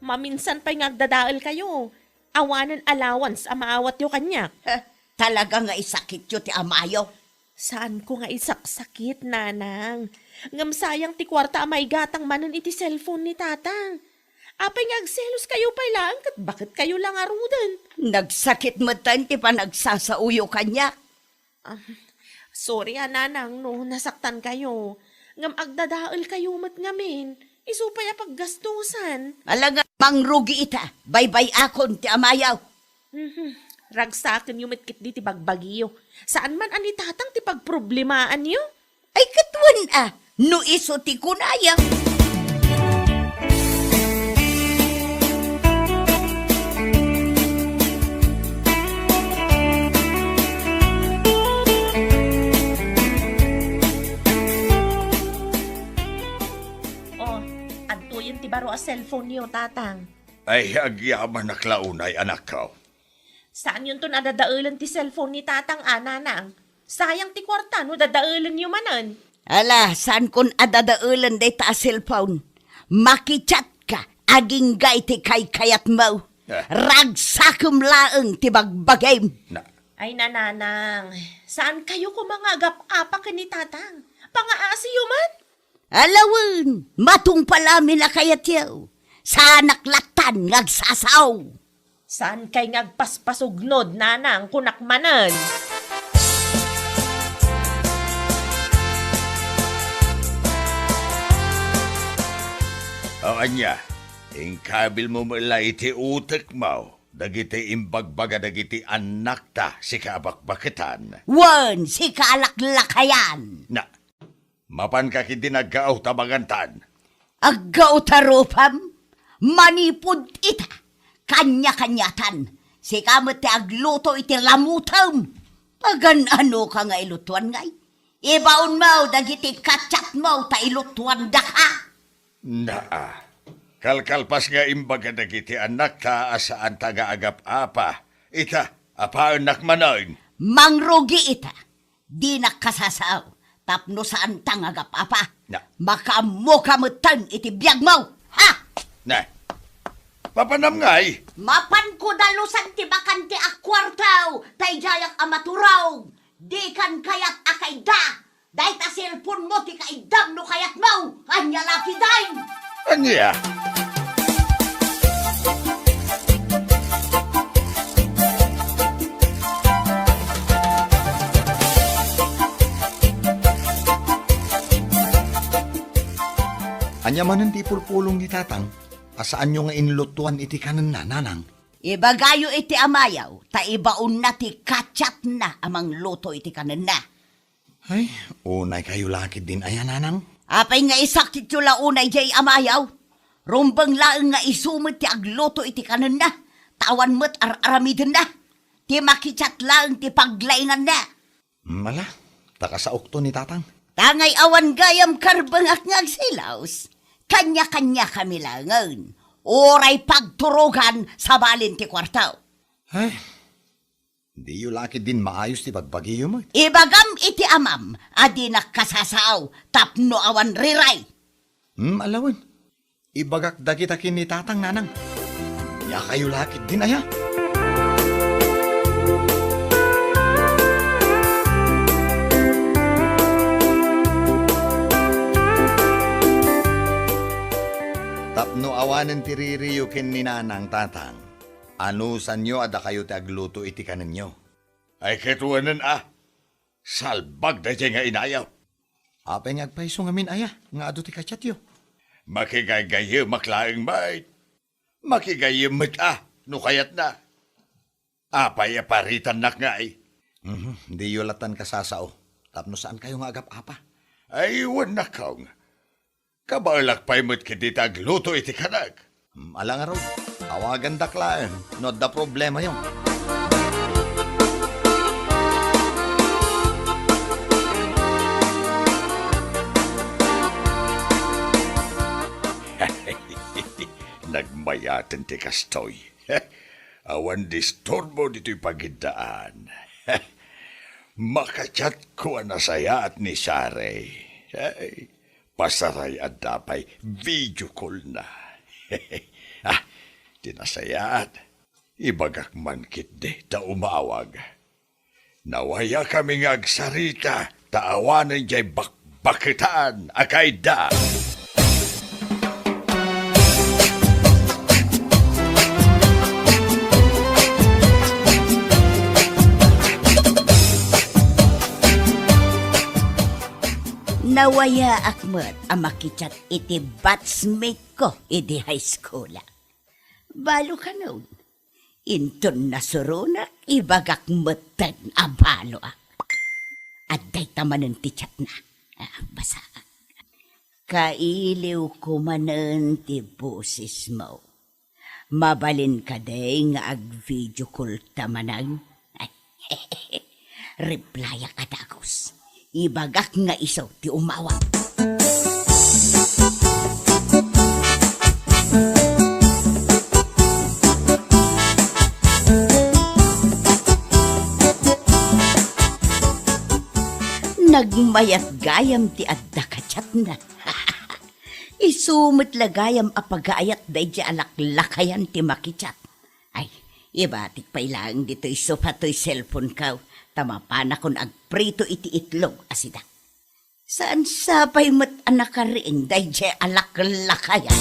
Maminsan pay nga agdadaelkayo. Awanen allowance a maawatyo kaniak. Heh, talaga nga isakityo ti amayo. Saanko nga isaksakit, nanang. Ngem sayang ti kuarta a maigatang manen iti cellphone ni tatang. Apay nga agseloskayo pay laeng ket baketkayo la ngaruden? Nagsakit metten ti panagsasaoyo kaniak. Ah, sorry a, nanang, no nasaktankayo. Ngem agdadaelkayo met ngamin. Isu pay a paggastusan. Ala nga mangrugi ita, baybay-akon ti amayo. Mhm. Ragsakenyo met ketdi ti bagbagiyo. Saan man a ni tatang ti pagproblemaanyo? Ay, ket wen a, no isu ti kunaya. Oh, adtoyen ti baro a cellphone-yo, tatang. Ay, agyamanak la unay, anakko. Saanyonton a dadaelen ti cellphone ni tatang a, nanang. Sayang ti kuarta no dadaelenyo manen. Ala, saankon a dadaelen dayta a cellphone. Makichat ka, agingga iti kaykayatmo. Eh. Ragsakem laeng ti bagbagim. Na. Ay, nanang, saankayo koma nga agap-apa ken ni tatang. Pangaasiyo man. Ala wen, matungpal amin a kayatyo. Saanak lattan nga agsasao. Saankay nga agpaspasugnod, nanang, kunak manen. O ania, inkabilmo met la iti utekmo dagiti imbagbaga dagiti annakta, sika a bakbaketan. Wen, sika a laklakayan. Na, Mapanka ketdi nga aggaw ta mangantan. Aggaw ta rupam? Manipud ita, kanya-kaniatan. Sika met ti agluto iti ramutem. Pagan-anoka nga ilutoan ngay? Ibaonmo dagiti katsatmo ta ilutoandaka. Naa. Kalkalpas nga imbaga dagiti annakta a saanta nga agap-apa. Ita, apaennak manen. Mangrugi ita. Dinak kasasao tapno saanta nga agap-apa. Na. Makaammoka metten iti biagmo. Ha? Na. Mapanam ngay? Mapanko dalusan ti bakante a kuarto, ta idiayak a maturog. Dikan kayat a kaidda. Dayta cellphone-mo ti kaiddam no kayatmo. Ania la ketdin? Ania? Ania manen ti ipulpulong ni Tatang a saanyo nga inlutoan iti kanenna, Nanang? Ibagayo iti amayo, ta ibaonna ti kachatna a mangluto iti kanenna. Ay, unaykayo la ketdin aya, Nanang? Apay nga isakityo la unay diay amayo? Rumbeng laeng nga isu met ti agluto iti kanenna, ta awan met ar-aramidenna. Ti makichat laeng ti paglainganna. Hmm, ala, ta kasaokto ni Tatang. Ta ngay awan gayam karbengak nga agsilaos, kaniakaniakami laengen, uray pagturogan sabalin ti kuarto. Ay, diyo la ketdin maayos ti bagbagiyo met. Ibagam iti amam a dinak kasasao tapno awan riray. Hmm, ala wen. Ibagak dagita ken ni Tatang, Nanang. Ania kayo la ketdin aya? Tapno awanen ti ririyo ken ni Nanang, Tatang, anusanyo a dakayo ti agluto iti kanenyo. Ay, ket wen a, salbag daydiay nga inayo. Apay nga agpayso ngamin aya nga adu ti kachatyo? Makigaygayemak laeng met. Makigayyem met a, no kayatna. Apay a paritannak ngay? Mhm, diyo latan kasasao, tapno saan kayo nga agap-apa. Ay, wen a, Kong. Kabaelak pay met ketdi ti agluto iti kanek. Hmm, ala ngarud, awagandak laeng no adda problemayo. Nagmayaten ti kastoy. Awan disturbo ditoy pagiddaan. Makachatko a nasayaat ni Sare. Ay, pasaray adda pay video call-na. Ah, ti nasayaat, ibagak man ketdi ta umawag. Nawayakami nga agsarita ta awanen jay bakbaketan a kaidda. Nawayaak met a makichat iti batchmate ko idi high school. Balo kanon. Inton nasuronak, ibagak metten a baloak. Adda ita manen ti chatna. Ah, basaak. Kailiwko manen ti bosesmo. Mabalin kadi nga ag-video call ta manen? Replyak a dagus. Ibagak nga isu ti umawag. Nagmayat gayam ti adda ka-chatna. Isu met la gayam a pagaayat daydiay a laklakayan ti makichat. Ay, ibatik pay laeng ditoy sofa toy cellphone-ko, ta mapanakon agprito iti itlog a sida. Saan sa pay met a nakariing daydiay a laklakayan?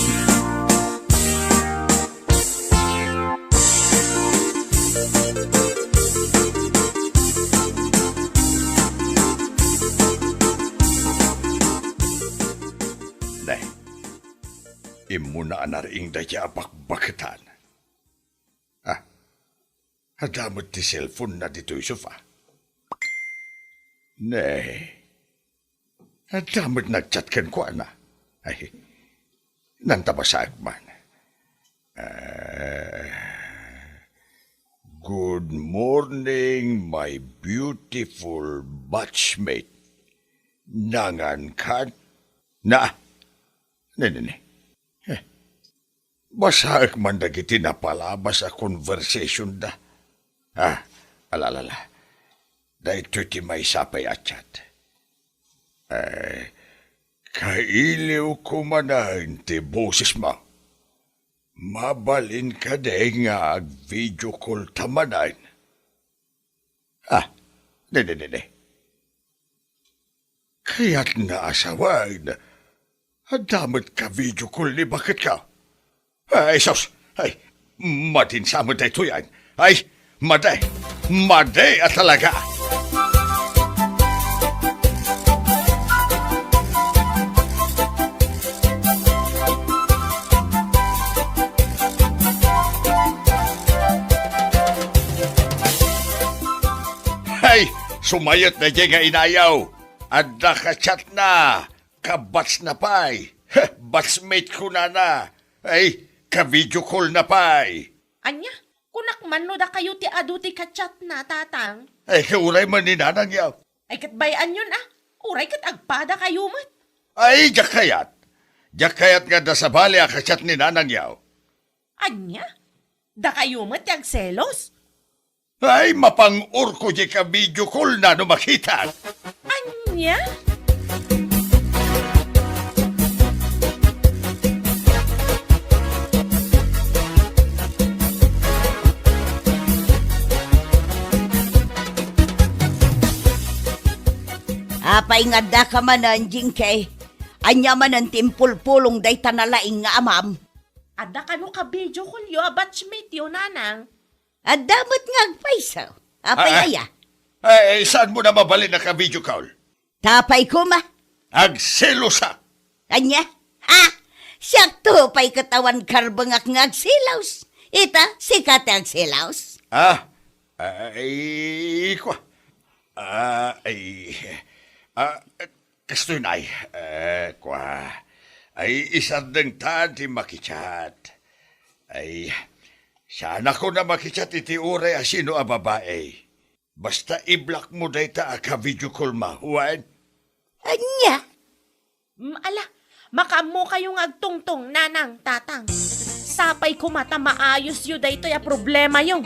Ne, immuna a nariing daydiay a bakbaketan. Ah, adda met ti cellphone-na ditoy sofa. Ne, adda met nag-chat kenkuana. Ay, nanta basaek man. Ah, "Good morning, my beautiful batchmate." Nangan kan? Na, ne, ne, ne. Eh, basaek man dagiti napalabas a conversation-da. Ah, ala, ala, ala. Daytoy ti maysa pay a chat. Eh, kailiwko manen ti bosesmo. Mabalin kadi nga ag-video call ta manen? Ah, ne, ne, ne, ne. Kayatna a sawen, adda met ka-video call ni baketko. Ay, sus! Ay, madin sa met daytoyen. Ay, madi! Madi a talaga! Ay, sumayot daydiay nga inayo. Adda ka-chatna. Ka-batch-na pay. Heh, batchmate kunana. Ay, ka-video call-na pay. Ania? Kunak man no dakayo ti adu ti kachatna, Tatang. Ay, kauray man ni Nanang Yaw. Ay, ket bay-anyon, a. Uray ket agpadakayo met. Ay, diak kayat. Diak kayat nga adda sabali a kachat ni Nanang Yaw. Ania? Dakayo met ti agselos? Ay, mapang-orko diay ka-video call na no makitak. Ania? Apay nga addaka manen, Jinky? Ania manen ti impulpulong dayta nalaing nga amam? Adda kano ka-video call-yo a batchmate-yo, Nanang? Adda met nga agpayso. Apay Ah, ah. aya? Ay, saanmo na mabalin a ka-video call? Tapay koma. Agselosak. Ania? Ha? Siakto pay ket awan karbengak nga agselos. Ita, sika ti agselos? Ah, ay, kwa. Ah, ay, ah, kastoy na, ay, eh, kwa. Ay, isardengtan ti makichat. Ay, saanakon a makichat iti uray a sino a babai. Basta i-block mo dayta a ka-video call mo, wen? Ania? Mm, ala, makaammokayo nga agtungtong, Nanang, Tatang. Sapay koma ta maayosyo daytoy a problemayo.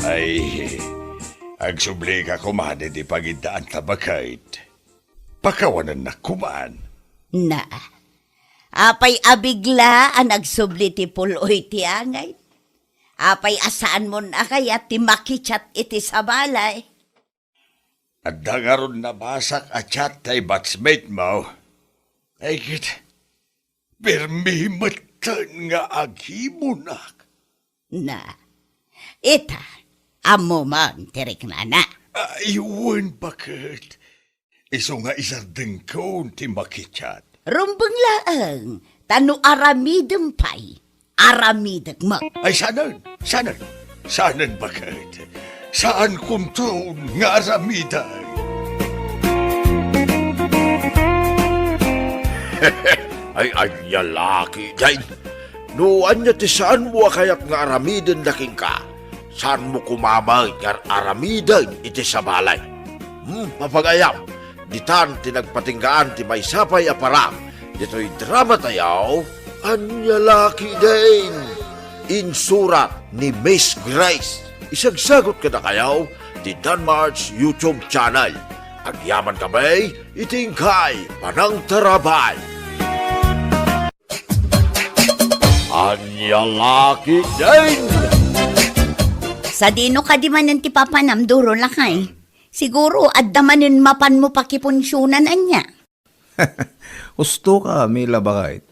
Ay, agsublika koma iti pagiddaanta, baket. Pakawanennak koman. Na, apay a bigla a nagsubli ti pul-oy ti angay? Apay a saanmon a kayat ti makichat iti sabali? Adda ngarud nabasak a chat ti batchmate mo. Ay, ket, permi metten nga agimunak. Na, ita, ammo man ti riknana. Ay, wen, baket. Isu nga isardengkon ti makichat. Rumbeng laeng, ta no aramidem pay, aramidek met. Ay, saanen, saanen, saanen, baket. Saankonton nga aramiden. Ay, ania la ketdin? No ania ti saanmo a kayat nga aramiden da kenka, saanmo koma met nga aramiden iti sabali. Hmm, mapagayam, ditan ti nagpatinggaan ti maysa pay a parak ditoy dramatayo, Ania la ketdin? Insurat ni Miss Grace. Isagsagut kadakayo ti Danmar's YouTube channel. Agyaman kami iti inkay panangtarabay. Ania la ketdin? Sadino kadi manen ti papanam, Duro, lakay? Siguro, adda manen mapanmo pakipunsionan, ania? Husto ka, Mila, baket.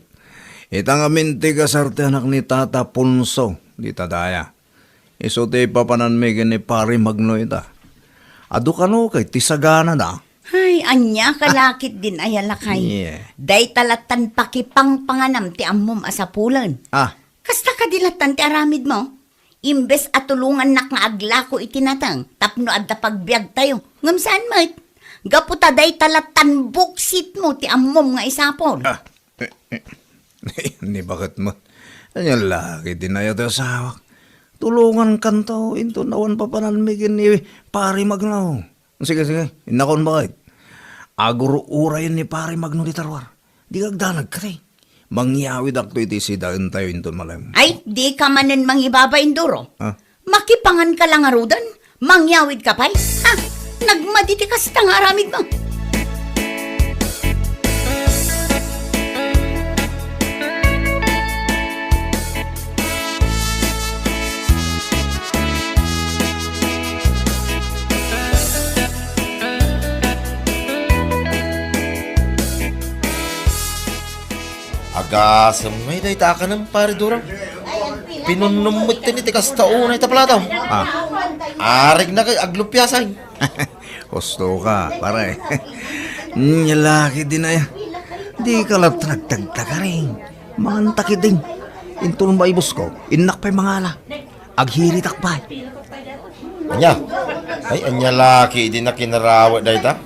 Ita ngamin ti kasar ti anak ni Tata Ponso, dita daya. Isu ti papananmi ken ni Pari Magno ita. Adu kano ket ti saganada. Ay, ania ka la ketdin aya, lakay? Yeah. Dayta lattan pakipangpanganam ti ammom a sapulen. Ah. Kasta kadi lattan ti aramidmo? Imbes a tulongannak nga aglako iti nateng tapno adda pagbiagtayo, ngem saan met. Gapu ta dayta lattan buksitmo ti ammom nga isapul. Ah, eh, eh. Ni baket met. Ania la ketdin aya ti asawak? Tulongankanto, inton awan papananmi ken ni Pari Magno. Sige, sige, innakon, baket. Agur-urayen ni Pari Magno dita ruar. Dika agdanag, kari. Mangyawidakto iti sidaentayo inton malem. Ay, dika manen mangibabain, Duro. Ah? Makipangan ka la ngaruden, mangyawid ka pay? Ha? Nagmadi ti kasta nga aramidmo. Agasem ngay dayta a kanem, Pare Duro. Pinunnom met ti kasta unay ta plataw. Ah. Arigna kay aglupiasay. Husto ka, pare. Nia la ketdin aya. Dika lattan agtagtagaring. Manganta ketdin. Inton maibusko, innak pay mangala. Aghiritak pay. Ania? Ay, ania la ketdi a kinarawet dayta?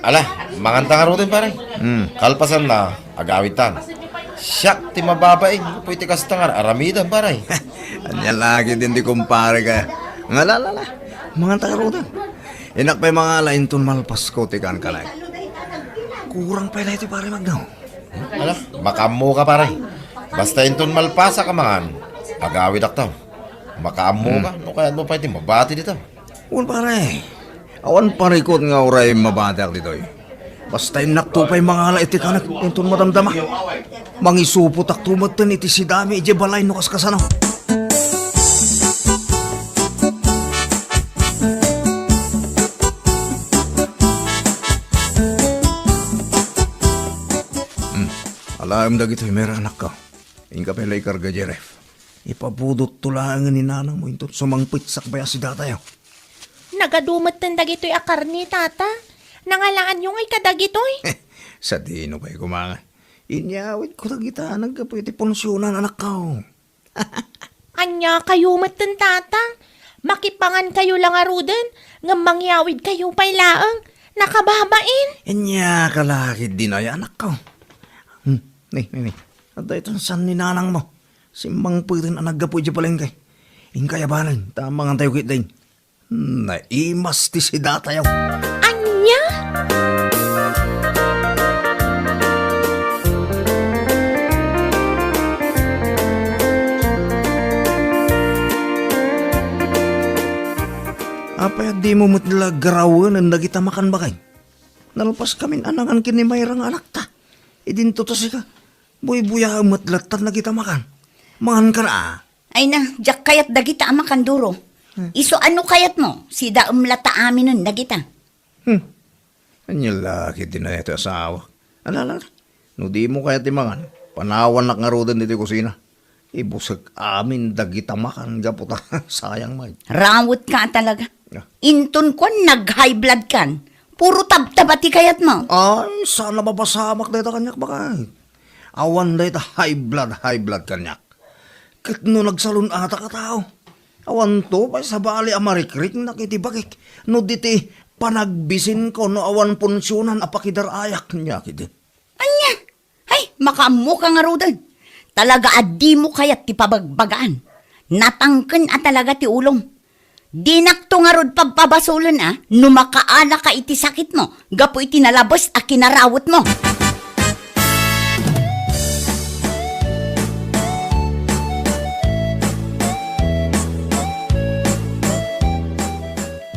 Ala, manganta ngaruden, pare. Hmm. Kalpasanna, agawidtan. Siak ti mababain, gapu iti kasta nga aramidem, pare. Ania la ketdi, kumparek. Nga, ala, ala, ala. Manganta ngaruden. Innak pay mangala inton malpasko ti kankanayo. Kurang pay daytoy, pare Magno. Ala, makaammoka, pare. Basta inton malpasak a mangan, agawidakto. Makaammoka, hmm, no kayatmo pay ti mabati dita. Wen, pare. Awan parikut nga uray mabatiak ditoy. Basta innakto pay mangala iti kanek inton madamdama. Mangisupotakto metten iti sidami idiay balay no kaskasano. Hmm. Alaem dagitoy, Mera, anakko. Inka pay la ikarga, Jeref. Ipabudotto laengen ni nanangmo inton sumangpet sakbay a sidatayo. Nagadu metten dagitoy a karne, Tata. Nangalaanyo ngay kadagitoy? Sadino pay koma nga. Inyawidko dagita naggapu iti punsionan, anakko. Ania kayo metten, Tata? Makipangan kayo la ngaruden, ngem mangyawid kayo pay laeng. Nakababain. Ania ka la ketdi, anakko. Hmm, ni, ni, ni. Adda itan san ni nanangmo. Simmangpeten a naggapu idiay palengke. Inka, abanen, ta mangantayo ketdin. Naimas ti sidatayo. Ania? Apay a dimo met la garawenen dagita makan, baket? Nalpaskamin a nangan ken ni Mayra nga anakta. Idinto ta sika. Buybuyaem met latta dagita makan. Mangankan a. Ay na, diak kayat dagita a makan, Duro. Hmm. Isu a no kayatmo, sidaem latta aminen dagita. Hmm. Ania la ketdi dayta ti asawak. Ala, ala, ala. No dimo kayat ti mangan, panawannak ngaruden ditoy kusina. Ibusek amin dagita makan gapu ta sayang met. Rawetka talaga. Ah. Inton kuan, nag-high blood kan. Puro tabtaba ti kayatmo. Ay, saan a mapasamak dayta kaniak, baket. Awan dayta high blood, high blood kaniak. Ket no nagsalun-atak a tao, awanto pay sabali a marikriknak iti bakek no di ti panagbisinko no awan punsionan a pakidar-ayak, ania ketdi. Ania? Ay, makaammoka ngaruden. Talaga a dimo kayat ti pabagbagaan. Natangken a talaga ti ulom. Dinakto ngarud pagpabasolen a no makaalaka iti sakitmo gapu iti nalabes a kinarawetmo.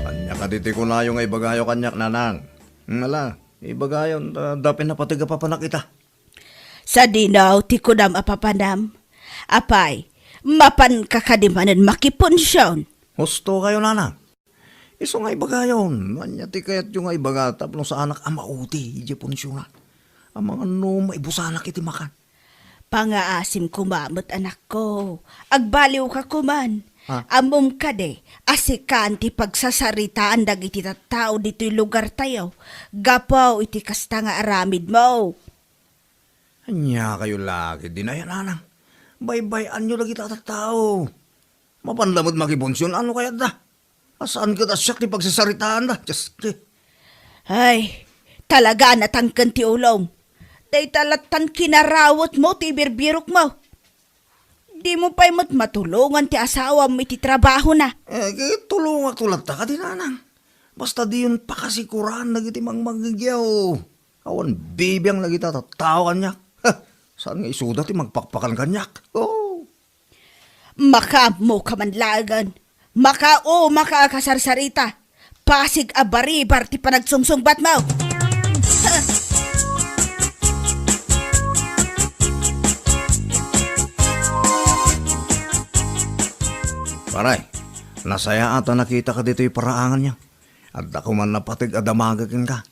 Ania kadi ti kunayo nga ibagayo kaniak, nanang? Ala, ibagayon, ta dapen napateg a papanak ita. Sadino ti kunam a papanam? Apay, mapanka kadi manen makipunsion? Husto kayo, nanang. Isu nga ibagayon, ania ti kayatyo nga ibaga tapno saanak a mauti idiay punsionan? Amangan no maibusanak iti makan. Pangaasim koma met, anakko. Agbaliwka koman. Ha? Ammom kadi a sikan ti pagsasaritaan dagiti tattao ditoy lugartayo gapu iti kasta nga aramidmo. Ania kayo la ketdi, nanang? Baybay-anyo dagita a tattao. Mapan la met makipunsion a no kayatda. A saan ket a siak ti pagsasaritaanda. Dios, ke. Ay, talaga a natangken ti ulom. Dayta lattan kinarawetmo ti ibirbirokmo. Dimo pay met matulongan ti asawam iti trabahona. Eh, tulongakto latta kadi, nanang. Basta diyon pakasikuraen dagiti mangmangngegyo. Awan bibiang dagita tattao kaniak. Ha, saan nga isuda ti magpakpakan kaniak? Oh. Makaammoka man laengen. Makaammoka a kasarsarita. Pasig a baribar ti panagsungsungbatmo. Pare, nasayaat a nakitaka ditoy paraangan niya. Adda koman napateg a damagek kenka.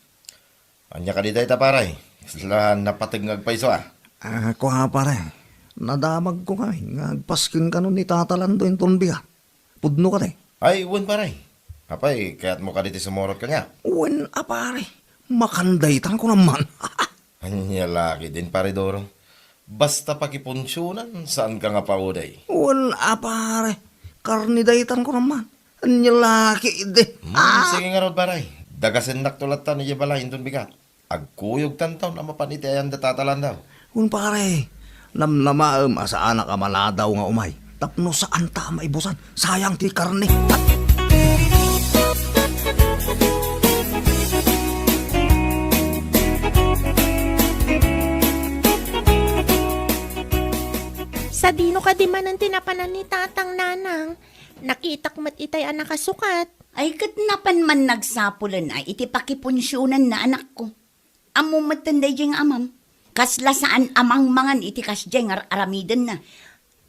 Ania kadi dayta, pare? Kasla napateg nga agpayso, a? Ah, kua, pare. Nadamagko ngay nga agpasken kano ni Tata Lando inton bigat. Pudno kadi? Ay, wen, pare. Apay, kayatmo kadi ti sumurot kaniak? Wen a, pare. Makandaytan ko naman. Ania la ketdin, pare Doro. Basta pakipunsionan, saanka nga paudey. Wen a, pare. Karnidaytan ko naman. Ania la ketdi. Hmm, ah, sige ngarud, pare. Dagasennakto latta idiay balay inton bigat. Agkuyogtanton a mapan iti ayan da Tata Landaw. Wen, pare, namnamaem a saanak a maladaw nga umay tapno saanta a maibusan. Sayang ti karne. Sadino kadi manen ti napanan ni Tatang, Nanang? Nakitak met itay a nakasukat. Ay, ket napan man nagsapulen a iti pakipunsionanna, anakko. Ammom metten daydiay nga amam. Kasla saan a mangmangan iti kasdiay nga ar-aramidenna.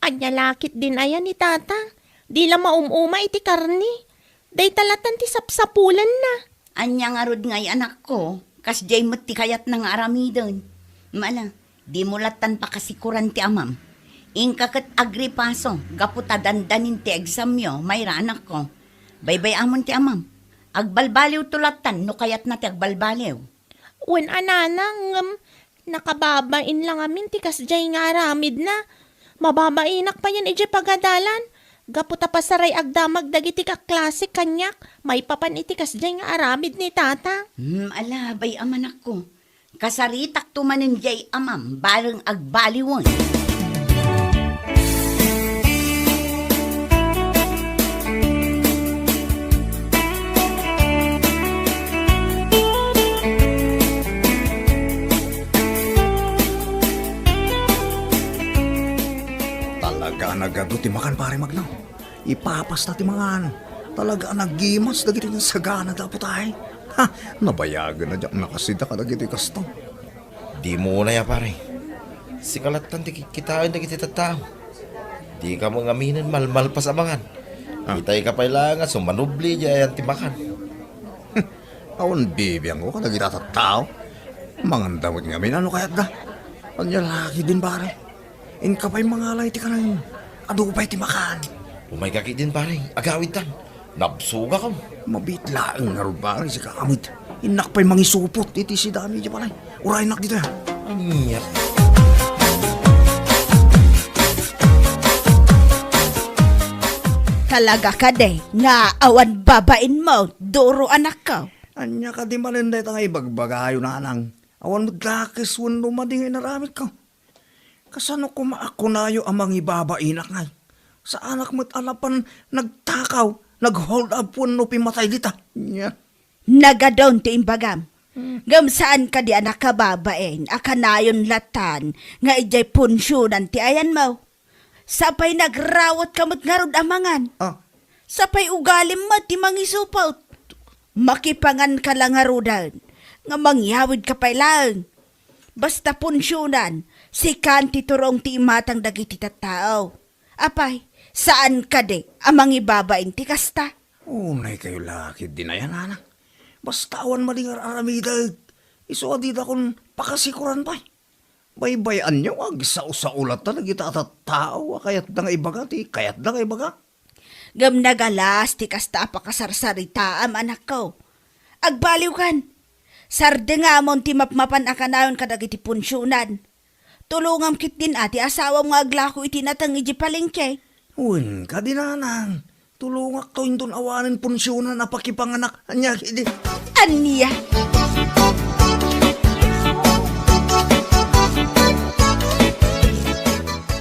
Ania la ketdin aya ni Tata? Di la maum-uma iti karne. Dayta latan ti sapsapulenna. Ania ngarud ngay, anakko? Kasdiay met ti kayatna nga aramiden. Mala, dimo lattan pakasikoran ti amam. Inka ket agripaso gapu ta dandanin ti examyo, mayra, anakko. Baybay-amon ti amam. Agbalbaliwto lattan no kayatna ti agbalbaliw. Wen a, Nanang, ngem nakababain la ngamin ti kasdiay nga aramidna. Mababainak payen idiay pagadalan. Gapu ta pasaray agdamag dagiti kaklasek kaniak maipapan iti kasdiay nga aramid ni Tata. Hmm, ala, bay-am, anakko. Kasaritakto manen diay amam, bareng agbaliwen. Talaga a nagadu ti makan, Pare Magno. Ipapasta ti mangan. Talaga a nagimas dagiti nasaganada a putay. Ha, nabayagen a diak nakasida kadagiti kasto. Dimo unay a, pare. Sika lattan ti kitkitaen dagiti tattao. Dika met ngaminen malmalpas a mangan. Ah. Itayka pay laeng a sumanubli idiay ayan ti makan. Awan bibiangko kadagiti tattao. Manganda met ngamin no kayatda. Ania la ketdin, pare? Inka pay mangala iti kanayon. Adu pay ti makan. Umayka ketdin, pare. Agawidtan. Nabsogakon. Mabiit laeng ngarud, pare, sika met. Innak pay mangisupot iti sidami idiay balay. Uraynak ditoy, a. Ania? Talaga kadi nga awan babainmo, duro, anakko? Ania kadi manen dayta nga ibagbagayo, Nanang? Awan met dakes wenno madi nga inaramidko. Kasano koma a kunayo a mangibabainak ngay? Saanak met a napan nagtakaw, nag-hold up wenno pimmatay dita. Nia? Nagadun ti imbagam. Hmm. Ngem saan kadi a nakababain a kanayon latan nga idiay punsionan ti ayanmo? Sapay nagrawatka met ngarud a mangan. Ah. Sapay ugalim met ti mangisupot. Makipanganka la ngaruden nga mangyawidka pay laeng. Basta punsionan, sikan ti turong ti imatang dagiti tattao. Apay, saan kadi a mangibabain ti kasta? Unay kayo la ketdin aya, Nanang. Basta awan madi nga ar-aramidek, isu a didakon pakasikoran pay. Baybay-anyo nga agsao-sao latta dagita a tattao a kayatda nga ibaga ti kayatda nga ibaga. Ngem nagalas ti kasta a pakasarsaritaam, anakko. Agbaliwkan. Sardengamon ti mapmapan a kanayon kadagiti punsionan. Tulongam ketdin a ti asawam nga aglako iti nateng idiay palengke. Wen kadi, Nanang. Tulongakto inton awanen punsionan a pakipanganak. Ania kadi? Ania?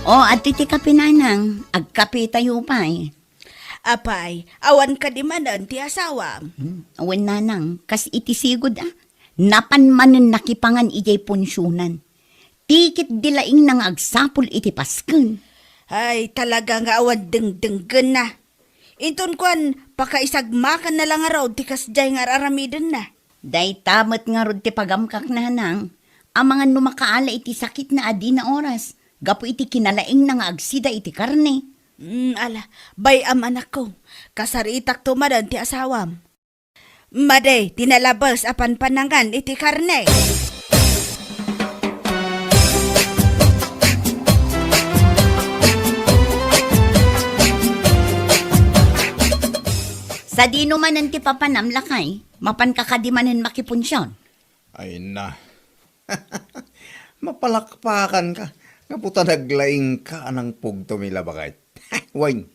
O, adtoy ti kape, Nanang. Agkapetayo pay. Apay, awan kadi manen ti asawam? Hmm, wen, Nanang, kas iti sigud, a. Napan manen nakipangan idiay punsionan. Ti ketdi laeng nga agsapul iti pasken. Ay, talaga nga awan dengdenggenna. Inton kuan, pakaisagmakanna la ngarud ti kasdiay nga ar-aramidenna. Dayta met ngarud ti pagamkak, Nanang, amangan no makaala iti sakitna a dina oras, gapu iti kinalaingna nga agsida iti karne. Mm, ala, bay-am, anakko, kasaritakto manen ti asawam. Madi ti nalabes a panpanangan iti karne. Sadino manen ti papanam, lakay? Mapanka kadi manen makipunsion? Ay na. Mapalakpakanka. Gapu ta naglaingka a nangpugtom ila, baket. Wen,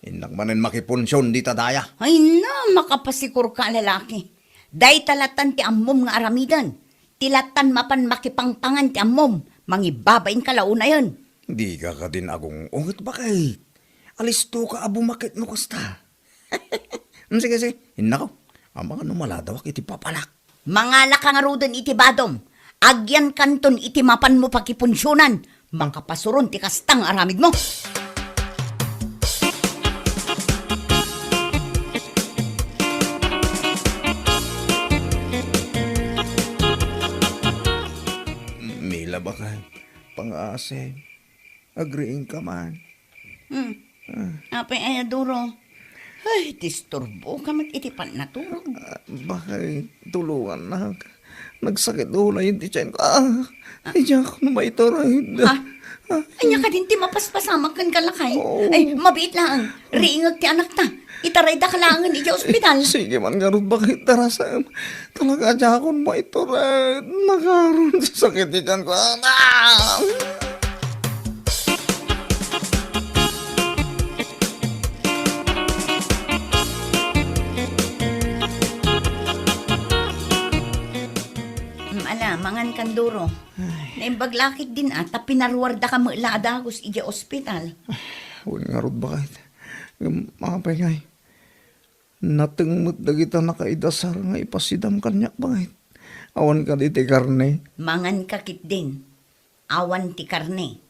Innak manen makipunsion dita daya. Ay na, makapasikurka a lalaki. Dayta lattan ti ammom nga aramiden. Ti lattan mapan makipangpangan ti ammom, mangibabainka la unayen. Dika kadin agung-unget, baket. Alistoka a bumakit no kasta. Mm, sige, sige. Innako. Amangan no maladawak iti papalak. Mangalaka ngaruden iti badom. Agyankanton iti mapanmo pakipunsionan. Makapasuron ti kasta nga aramidmo. Mila, baket. Pangasim. Agriingka man. Hmm. Ah. Apay aya, Duro? Ay, disturboka met iti pannaturog. Ah, baket, tulongannak. Nagsakit unay ti tianko. Ah, ay, diak no maitured. Ah, ah. Ania kadin ti mapaspasamak kenka, lakay? Oo. Ay, mabiit laeng. Riingek ti anakta. Itaraydaka laengen idiay ospital. Sige man ngarud, baket, tarasem. Talaga, diakon maitured. Nagaron ti sakit ti tianko. Ah! Mm, ala, mangan kan, Duro. Ay. Naimbag lakit din, ah, ta pinaruardaka met la a dagus idiay ospital. Ay, wen ngarud, baket. Ngem, apay ngay? Nateng met dagita nakaidasar nga ipasidam kaniak, baket. Awan kadi ti karne? Manganka ketdin. Awan ti karne.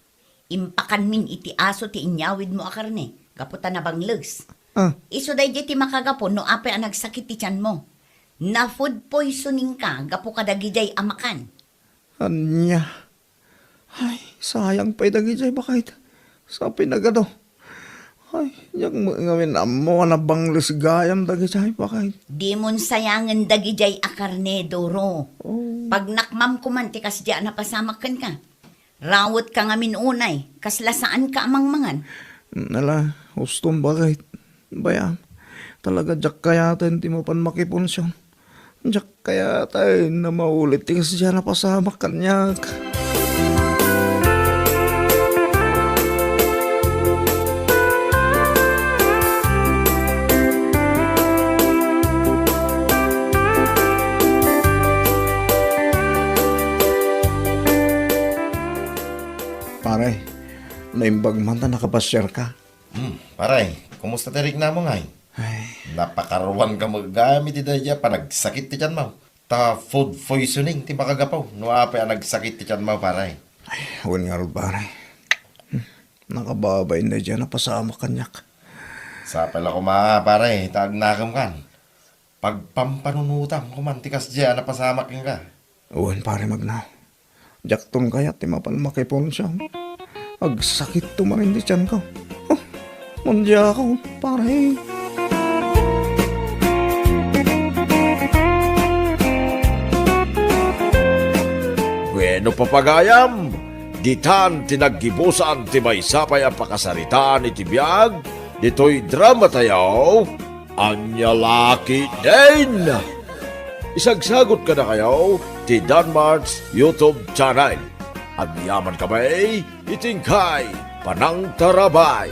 Impakanmin iti aso ti inyawidmo a karne, gapu ta nabangles. Ah. Isu daydiay ti makagapu no apay a nagsakit ti tianmo. Na-food poisoningka gapu kadagidiay a makan. Ania? Ay, sayang pay dagidiay, baket. Sa pinagado. Ay, diak met ngamin ammo a nabangles gayam dagidiay, baket. Dimon sayangen dagidiay a karne, Duro. Oh. Pagnakmam koman ti kasdiay a napasamak kenka. Rawetka ngamin unay, kasla saanka a mangmangan. Ala, ustom, baket. Bayam, talaga diak kayaten ti mapan makipunsion. Diak kayaten a maulit ti kasdiay a napasamak kaniak. Pare, naimbag man ta nakapasiarka. Hmm, pare, kumusta ti riknamo ngay? Ay. Napakaruanka met gayam iti daydiay a panagsakit ti tianmo. Ta food poisoning ti makagapu no apay a nagsakit ti tianmo, pare. Ay, wen ngarud, pare. Hmm, nakababain daydiay a napasamak kaniak. Sapay la koma, pare, ta agnakemkan. Pagpampanunotam koman ti kasdiay a napasamak kenka. Wen, pare, Magnaw. Diakton kayat ti mapan makipunsion. Agsakitto manen ti tianko. Oh, mandiako, pare. Bueno, papagayam, ditan ti naggibusan ti maysa pay a pakasaritaan iti biag ditoy dramatayo. Ania la ketdin? Isagsagot kadakayo ti Danmart's YouTube channel. Agyaman kami iti inkay panangtarabay.